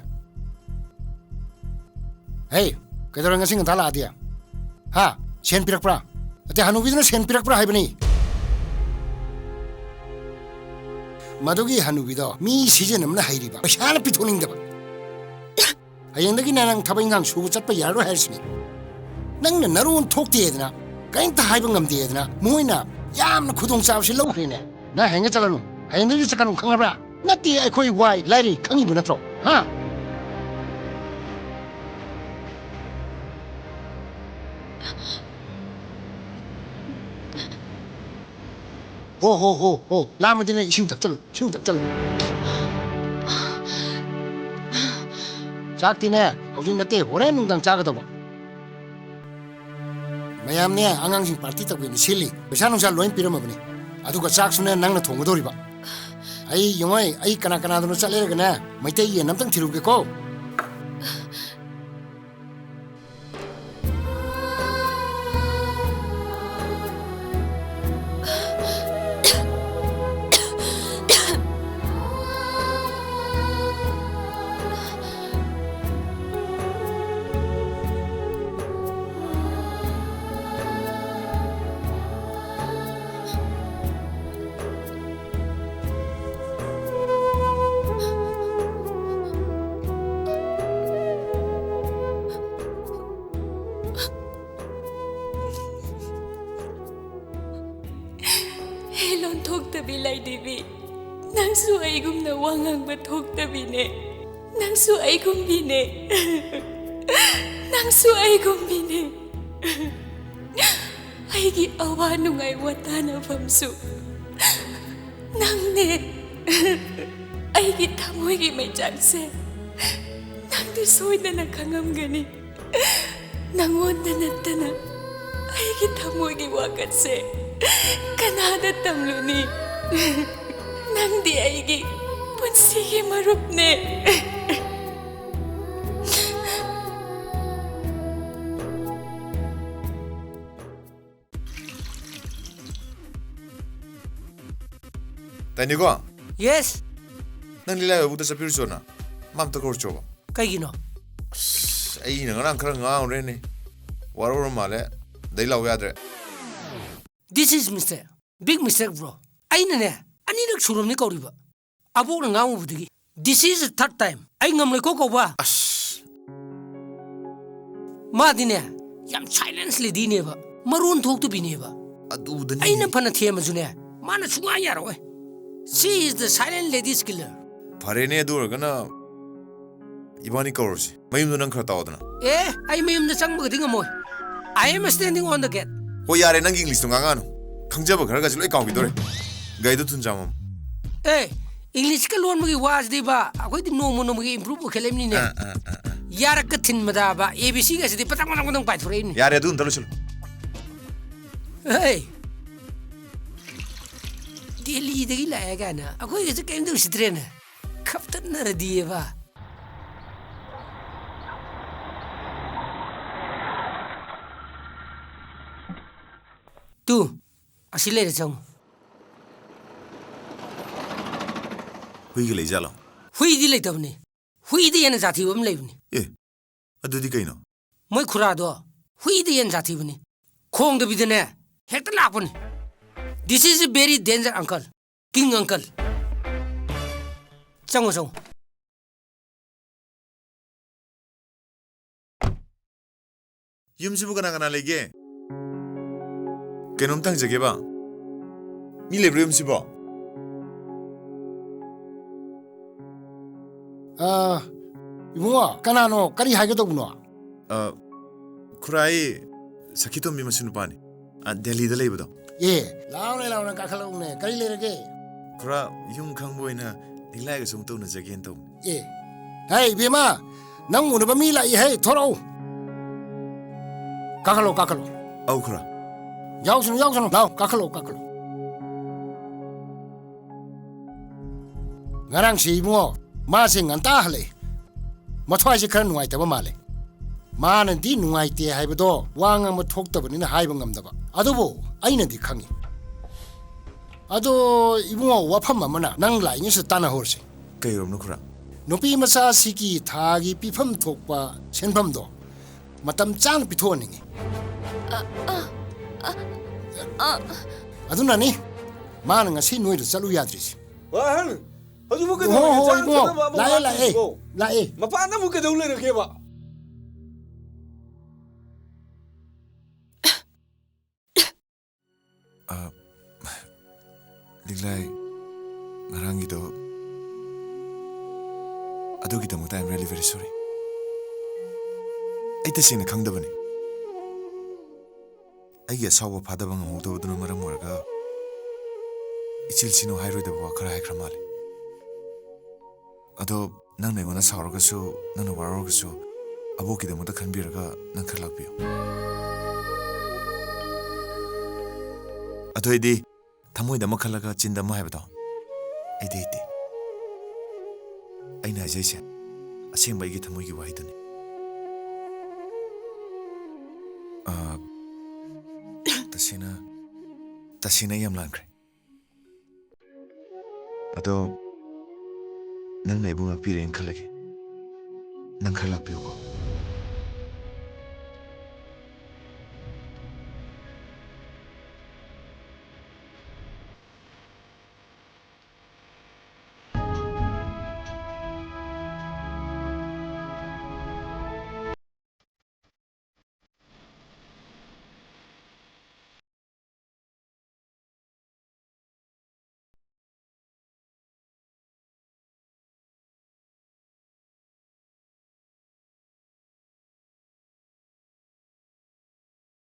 ꯍꯦ! ꯀꯩꯗꯧꯔꯦ ꯉꯁꯤ ꯉꯟꯇꯥ ꯂꯥꯛꯑꯗꯤ? ꯍꯥ? ꯁꯦꯟ ꯄꯤꯔꯛꯄ꯭ꯔꯥ? ꯅꯠꯇꯦ, ꯍꯅꯨꯕꯤꯗꯨꯅ ꯁꯦꯟ ꯄꯤꯔꯛꯄ꯭ꯔꯥ ꯍꯥꯏꯕꯅꯤ꯫ ꯃꯗꯨꯒꯤ ꯍꯅꯨꯕꯤꯗꯣ ꯃꯤ ꯁꯤꯖꯤꯟꯅꯕꯅ ꯍꯩꯔꯤꯕ, ꯄꯩꯁꯥꯅ ꯄꯤꯊꯣꯛꯅꯤꯡꯗꯕ꯫ ꯍꯌꯦꯡꯗꯒꯤꯅ ꯅꯪ ꯊꯕꯛ ꯏꯪꯈꯥꯡ ꯁꯨꯕ ꯆꯠꯄ ꯌꯥꯔꯔꯣꯏ ꯍꯥꯏꯔꯤꯁꯤꯅꯤ꯫ ꯅꯪꯅ ꯅꯔꯣꯟ ꯊꯣꯛꯇꯦꯗꯅ, ꯀꯔꯤꯝꯇ ꯍꯥꯏꯕ ꯉꯝꯗꯦꯗꯅ, ꯃꯣꯏꯅ ꯌꯥꯝꯅ ꯈꯨꯗꯣꯡꯆꯥꯕꯁꯤ ꯂꯧꯈ꯭ꯔꯦꯅꯦ꯫ ꯅꯪ ꯍꯌꯦꯡꯗꯒꯤ ꯆꯠꯂꯅꯨ, ꯍꯌꯦꯡꯗꯒꯤ ꯆꯠꯀꯅꯨ, ꯈꯪꯉꯕ꯭ꯔꯥ? ꯅꯠꯇꯦ, ꯑꯩꯈꯣꯏ ꯋꯥꯏ ꯂꯥꯏꯔꯤ ꯈꯪꯉꯤꯕ ꯅꯠꯇ꯭ꯔꯣ? ꯍꯥ? ꯍꯣ, ꯍꯣ, ꯍꯣ, ꯍꯣ, ꯂꯥꯝꯃꯗꯤꯅꯦ ꯏꯁꯤꯡ ꯊꯛꯆꯜꯂꯨ, ꯏꯁꯤꯡ ꯊꯛꯆꯜꯂꯨ꯫ ꯆꯥꯛꯇꯤꯅꯦ ꯍꯧꯖꯤꯛ ꯅꯠꯇꯦ, ꯍꯣꯔꯦꯟ ꯅꯨꯡꯗꯥꯡ ꯆꯥꯒꯗꯧꯕ꯫ ꯃꯌꯥꯝꯅꯦ, ꯑꯉꯥꯡꯁꯤꯡ ꯄꯥꯔꯇꯤ ꯇꯧꯒꯦꯅ ꯁꯤꯜꯂꯤ꯫ ꯄꯩꯁꯥ ꯅꯨꯡꯁꯥ ꯂꯣꯏ ꯄꯤꯔꯝꯃꯕꯅꯤ꯫ ꯑꯗꯨꯒ ꯆꯥꯛꯁꯨꯅꯦ, ꯅꯪꯅ ꯊꯣꯡꯒꯗꯧꯔꯤꯕ꯫ ꯑꯩ ꯌꯦꯡꯉꯣꯏ, ꯑꯩ ꯀꯅꯥ ꯀꯅꯥꯗꯅꯣ ꯆꯠꯂꯦꯔꯒꯅꯦ, ꯃꯩꯇꯩ ꯌꯦꯟ ꯑꯝꯇꯪ ꯊꯤꯔꯨꯒꯦꯀꯣ꯫ ꯍꯦ ꯂꯣꯟꯊꯣꯛꯇꯕꯤ ꯂꯥꯏꯗꯦꯕꯤ, ꯅꯪꯁꯨ ꯑꯩꯒꯨꯝꯅ ꯋꯥ ꯉꯥꯡꯕ ꯊꯣꯛꯇꯕꯤꯅꯦ꯫ ꯅꯪꯁꯨ ꯑꯩꯒꯨꯝꯕꯤꯅꯦ꯫ ꯅꯪꯁꯨ ꯑꯩꯒꯨꯝꯕꯤꯅꯦ꯫ ꯑꯩꯒꯤ ꯑꯋꯥ ꯅꯨꯡꯉꯥꯏ ꯋꯥꯇꯥꯅꯐꯝꯁꯨ ꯅꯪꯅꯦ꯫ ꯑꯩꯒꯤ ꯊꯃꯣꯏꯒꯤ ꯃꯩꯆꯥꯛꯁꯦ ꯅꯪꯗꯤ ꯁꯣꯏꯗꯅ ꯈꯪꯉꯝꯒꯅꯤ꯫ ꯅꯪꯉꯣꯟꯗ ꯅꯠꯇꯅ ꯑꯩꯒꯤ ꯊꯃꯣꯏꯒꯤ ꯋꯥꯀꯠꯁꯦ ꯀꯅꯥꯗ ꯇꯝꯂꯨꯅꯤ? ꯅꯪꯗꯤ ꯑꯩꯒꯤ ꯄꯨꯟꯁꯤꯒꯤ ꯃꯔꯨꯞꯅꯦ꯫ ꯇꯥꯏꯅꯤꯀꯣ? ꯌꯦꯁ꯫ ꯅꯪ ꯂꯤꯂꯥ ꯌꯥꯎꯕꯗ ꯆꯠꯄꯤꯔꯨꯆꯣꯅ꯫ ꯃꯥ ꯑꯝꯇ ꯀꯧꯔꯨꯆꯣꯕ꯫ ꯀꯩꯒꯤꯅꯣ? ꯑꯁ, ꯑꯩꯅ ꯉꯔꯥꯡ ꯈꯔ ꯉꯥꯡꯉꯨꯔꯦꯅꯦ꯫ ꯋꯥꯔꯧꯔ ꯃꯥꯜꯂꯦ꯫ ꯑꯗꯩ ꯂꯥꯎ ꯌꯥꯗ꯭ꯔꯦ꯫ This is mistake. Big mistake, bro. ꯑꯩꯅꯅꯦ, ꯑꯅꯤꯔꯛ ꯁꯨꯔꯕꯅꯤ ꯀꯧꯔꯤꯕ꯫ ꯑꯕꯣꯛꯅ ꯉꯥꯡꯉꯨꯕꯗꯒꯤ꯫ This is the third time. ꯑꯩ ꯉꯝꯂꯣꯏꯀꯣ ꯀꯧꯕ꯫ ꯑꯁ꯫ ꯃꯥꯗꯤꯅꯦ, ꯌꯥꯝ silence ladyꯅꯦꯕ꯫ ꯃꯔꯣꯟ ꯊꯣꯛꯇꯕꯤꯅꯦꯕ꯫ ꯑꯗꯨꯗꯅꯤ꯫ ꯑꯩꯅ ꯐꯅ ꯊꯦꯝꯃꯁꯨꯅꯦ, ꯃꯥꯅ ꯁꯨꯡꯌꯥ ꯌꯥꯔꯛꯑꯣꯏ꯫ She is the silent ladies killer. ꯐꯔꯦꯅꯦ, ꯑꯗꯨ ꯑꯣꯏꯔꯒꯅ ꯏꯕꯥꯅꯤ ꯀꯧꯔꯁꯤ꯫ ꯃꯌꯨꯝꯗ ꯅꯪ ꯈꯔ ꯇꯥꯛꯑꯣꯗꯅ꯫ ꯑꯦ, ꯑꯩ ꯃꯌꯨꯝꯗ ꯆꯪꯕꯒꯗꯤ ꯉꯝꯃꯣꯏ꯫ I am standing on the gate. ꯍꯣꯏ, ꯌꯥꯔꯦ, ꯅꯪꯒꯤ Englishꯇꯣ ꯉꯥꯡꯉꯛꯑꯅꯨ꯫ ꯈꯪꯖꯕ ꯈꯔꯒꯁꯦ ꯂꯣꯏ ꯀꯥꯎꯈꯤꯗꯣꯔꯦ꯫ ꯒꯥꯔꯤꯗꯣ ꯊꯨꯅ ꯆꯥꯝꯃꯝꯃꯨ꯫ ꯑꯦ, Englishꯀ ꯂꯣꯟꯕꯒꯤ ꯋꯥꯁꯤꯗꯤꯕ, ꯑꯩꯈꯣꯏꯗꯤ ꯅꯣꯡꯃ ꯅꯣꯡꯃꯒꯤ improve ꯑꯣꯏꯈꯠꯂꯛꯏꯕꯅꯤꯅꯦ꯫ Ah, ah, ah, ah. ꯌꯥꯔꯛꯀ ꯊꯤꯟꯕꯗꯥꯕ, A B Cꯒꯁꯤꯗꯤ ꯄꯇꯪ ꯄꯇꯪ ꯄꯇꯪ ꯄꯥꯏꯊꯣꯔꯛꯏꯕꯅꯤ꯫ ꯌꯥꯔꯦ, ꯑꯗꯨ ꯑꯝꯇ ꯂꯣꯏꯁꯤꯜꯂꯨ꯫ ꯍꯦ! ꯗꯦꯜꯂꯤꯗꯒꯤ ꯂꯥꯛꯑꯦ ꯀꯥꯏꯅ ꯑꯩꯈꯣꯏꯒꯁꯦ ꯀꯔꯤꯝꯇ ꯎꯁꯤꯠꯇ꯭ꯔꯦꯅꯦ꯫ ꯈꯞꯇꯠꯅꯔꯗꯤꯑꯕ꯫ ꯇꯨ, ꯑꯁꯤ ꯂꯩꯔꯦ, ꯆꯪꯉꯨ꯫ ꯍꯨꯏꯒ ꯂꯩꯖꯥꯠꯂꯣ? ꯍꯨꯏꯗꯤ ꯂꯩꯇꯕꯅꯤ꯫ ꯍꯨꯏꯗꯤ ꯍꯦꯟꯅ ꯖꯥꯊꯤꯕ ꯑꯃ ꯂꯩꯕꯅꯤ꯫ ꯑꯦ, ꯑꯗꯨꯗꯤ ꯀꯩꯅꯣ? ꯃꯣꯏ ꯈꯨꯔꯥꯗꯣ ꯍꯨꯏꯗꯤ ꯍꯦꯟꯅ ꯖꯥꯊꯤꯕꯅꯤ꯫ ꯈꯣꯡꯗꯕꯤꯗꯅꯦ ꯍꯦꯛꯇ ꯂꯥꯛꯄꯅꯤ꯫ This is a very danger uncle, king uncle. ꯆꯪꯉꯣ, ꯆꯪꯉꯣ꯫ ꯌꯨꯝꯁꯤꯕꯨ ꯀꯅꯥ ꯀꯅꯥ ꯂꯩꯒꯦ? ꯀꯩꯅꯣꯝꯇ ꯍꯪꯖꯒꯦꯕ꯫ ꯃꯤ ꯂꯩꯕ꯭ꯔꯣ ꯌꯨꯝꯁꯤꯕꯣ? ꯑ, ꯏꯕꯨꯡꯉꯣ, ꯀꯅꯥꯅꯣ? ꯀꯔꯤ ꯍꯥꯏꯒꯗꯧꯕꯅꯣ? ꯑ, ꯈꯨꯔꯥ, ꯑꯩ ꯁꯈꯤꯇꯣꯝꯕꯤ ꯃꯁꯨ ꯅꯨꯄꯥꯅꯤ꯫ ꯑ, ꯗꯦꯜꯂꯤꯗ ꯂꯩꯕꯗꯣ꯫ ꯑꯦ, ꯂꯥꯎꯅꯦ, ꯂꯥꯎꯅꯦ, ꯀꯥꯈꯠꯂꯛꯎꯅꯦ꯫ ꯀꯔꯤ ꯂꯩꯔꯒꯦ? ꯈꯨꯔꯥ, ꯌꯨꯝ ꯈꯪꯕ ꯑꯣꯏꯅ ꯂꯤꯛꯂꯥꯏꯒ ꯁꯨꯝ ꯇꯧꯅꯖꯒꯦꯅ ꯇꯧꯕꯅꯤ꯫ ꯑꯦ, ꯍꯦ, ꯏꯕꯦꯝꯃ, ꯅꯪ ꯎꯅꯕ ꯃꯤ ꯂꯥꯛꯏ, ꯍꯦ, ꯊꯣꯔꯛꯎ꯫ ꯀꯥꯈꯠꯂꯣ, ꯀꯥꯈꯠꯂꯣ꯫ ꯑꯧ, ꯈꯨꯔꯥ꯫ ꯌꯥꯎꯁꯅꯨ, ꯌꯥꯎꯁꯅꯨ꯫ ꯂꯥꯎ, ꯀꯥꯈꯠꯂꯣ, ꯀꯥꯈꯠꯂꯣ꯫ ꯉꯔꯥꯡꯁꯦ ꯏꯕꯨꯡꯉꯣ, ꯃꯥꯁꯦ ꯉꯟꯇꯥ ꯍꯜꯂꯛꯑꯦ꯫ ꯃꯊ꯭ꯋꯥꯏꯁꯦ ꯈꯔ ꯅꯨꯡꯉꯥꯏꯇꯕ ꯃꯥꯜꯂꯦ꯫ ꯃꯥꯅꯗꯤ ꯅꯨꯡꯉꯥꯏꯇꯦ ꯍꯥꯏꯕꯗꯣ ꯋꯥ ꯉꯥꯡꯕ ꯊꯣꯛꯇꯕꯅꯤꯅ ꯍꯥꯏꯕ ꯉꯝꯗꯕ꯫ ꯑꯗꯨꯕꯨ ꯑꯩꯅꯗꯤ ꯈꯪꯉꯤ꯫ ꯑꯗꯣ ꯏꯕꯨꯡꯉꯣ, ꯋꯥꯐꯝ ꯑꯃꯅ ꯅꯪ ꯂꯥꯛꯏꯉꯩꯁꯤꯗ ꯇꯥꯟꯅꯍꯧꯔꯁꯤ꯫ ꯀꯩ ꯑꯣꯏꯔꯕꯅꯣ ꯈꯨꯔꯥ? ꯅꯨꯄꯤ ꯃꯆꯥꯁꯤꯒꯤ ꯊꯥꯒꯤ ꯄꯤꯐꯝ ꯊꯣꯛꯄ ꯁꯦꯟꯐꯝꯗꯣ ꯃꯇꯝ ꯆꯥꯅ ꯄꯤꯊꯣꯛꯍꯟꯅꯤꯡꯉꯤ꯫ ꯑꯗꯨꯅꯅꯤ ꯃꯥꯅ ꯉꯁꯤ ꯅꯣꯏꯗ ꯆꯠꯂꯨ ꯌꯥꯗ꯭ꯔꯤꯁꯦ꯫ ꯋꯥꯍꯪ! ꯍꯧꯖꯤꯛꯄꯨ ꯍꯣ, ꯀꯩꯗꯧꯔꯒꯦ? ꯍꯣ, ꯆꯥꯅ ꯏꯕꯨꯡꯉꯣ꯫ ꯊꯛꯅꯕ ꯑꯃꯨꯛ ꯂꯥꯛꯑꯦ, ꯂꯥꯛꯑꯦ, ꯍꯥꯞꯇ꯭ꯔꯤꯁꯤꯕꯣ? ꯂꯥꯛꯑꯦ꯫ ꯃꯄꯥꯟꯗ ꯑꯃꯨꯛ ꯀꯩꯗꯧ ꯂꯩꯔꯒꯦꯕ? ꯑ, ꯂꯤꯛꯂꯥꯏ, ꯉꯔꯥꯡꯒꯤꯗꯣ, ꯑꯗꯨꯒꯤꯗꯃꯛꯇ I am really very sorry. ꯑꯩ ꯇꯁꯦꯡꯅ ꯈꯪꯗꯕꯅꯤ꯫ ꯑꯩꯒꯤ ꯑꯁꯥꯎꯕ ꯐꯥꯗꯕ ꯉꯝꯍꯧꯗꯕꯗꯨꯅ ꯃꯔꯝ ꯑꯣꯏꯔꯒ ꯏꯆꯤꯜ ꯏꯆꯤꯅꯨ ꯍꯥꯏꯔꯣꯏꯗꯕ ꯋꯥ ꯈꯔ ꯍꯥꯏꯈ꯭ꯔ ꯃꯥꯜꯂꯦ꯫ ꯑꯗꯣ ꯅꯪꯅ ꯑꯩꯉꯣꯟꯗ ꯁꯥꯎꯔꯒꯁꯨ, ꯅꯪꯅ ꯋꯥꯔꯧꯔꯒꯁꯨ, ꯑꯕꯣꯛꯀꯤꯗꯃꯛꯇ ꯈꯟꯕꯤꯔꯒ ꯅꯪ ꯈꯔ ꯂꯥꯛꯄꯤꯌꯨ꯫ ꯑꯗꯨ ꯑꯩꯗꯤ ꯊꯃꯣꯏꯗ ꯑꯃ ꯈꯜꯂꯒ ꯆꯤꯟꯗ ꯑꯃ ꯍꯥꯏꯕꯗꯣ ꯑꯩꯗꯤ ꯍꯩꯇꯦ꯫ ꯑꯩꯅ ꯍꯥꯏꯖꯩꯁꯦ ꯑꯁꯦꯡꯕ ꯑꯩꯒꯤ ꯊꯃꯣꯏꯒꯤ ꯋꯥꯍꯩꯗꯨꯅꯤ꯫ ꯑꯥ, ꯇꯁꯦꯡꯅ, ꯇꯁꯦꯡꯅ ꯑꯩ ꯌꯥꯝ ꯂꯥꯟꯈ꯭ꯔꯦ꯫ ꯑꯗꯣ ꯅꯪꯅ ꯑꯩꯕꯨ ꯉꯥꯛꯄꯤꯔꯦꯅ ꯈꯜꯂꯒꯦ꯫ ꯅꯪ ꯈꯔ ꯂꯥꯛꯄꯤꯌꯨꯀꯣ꯫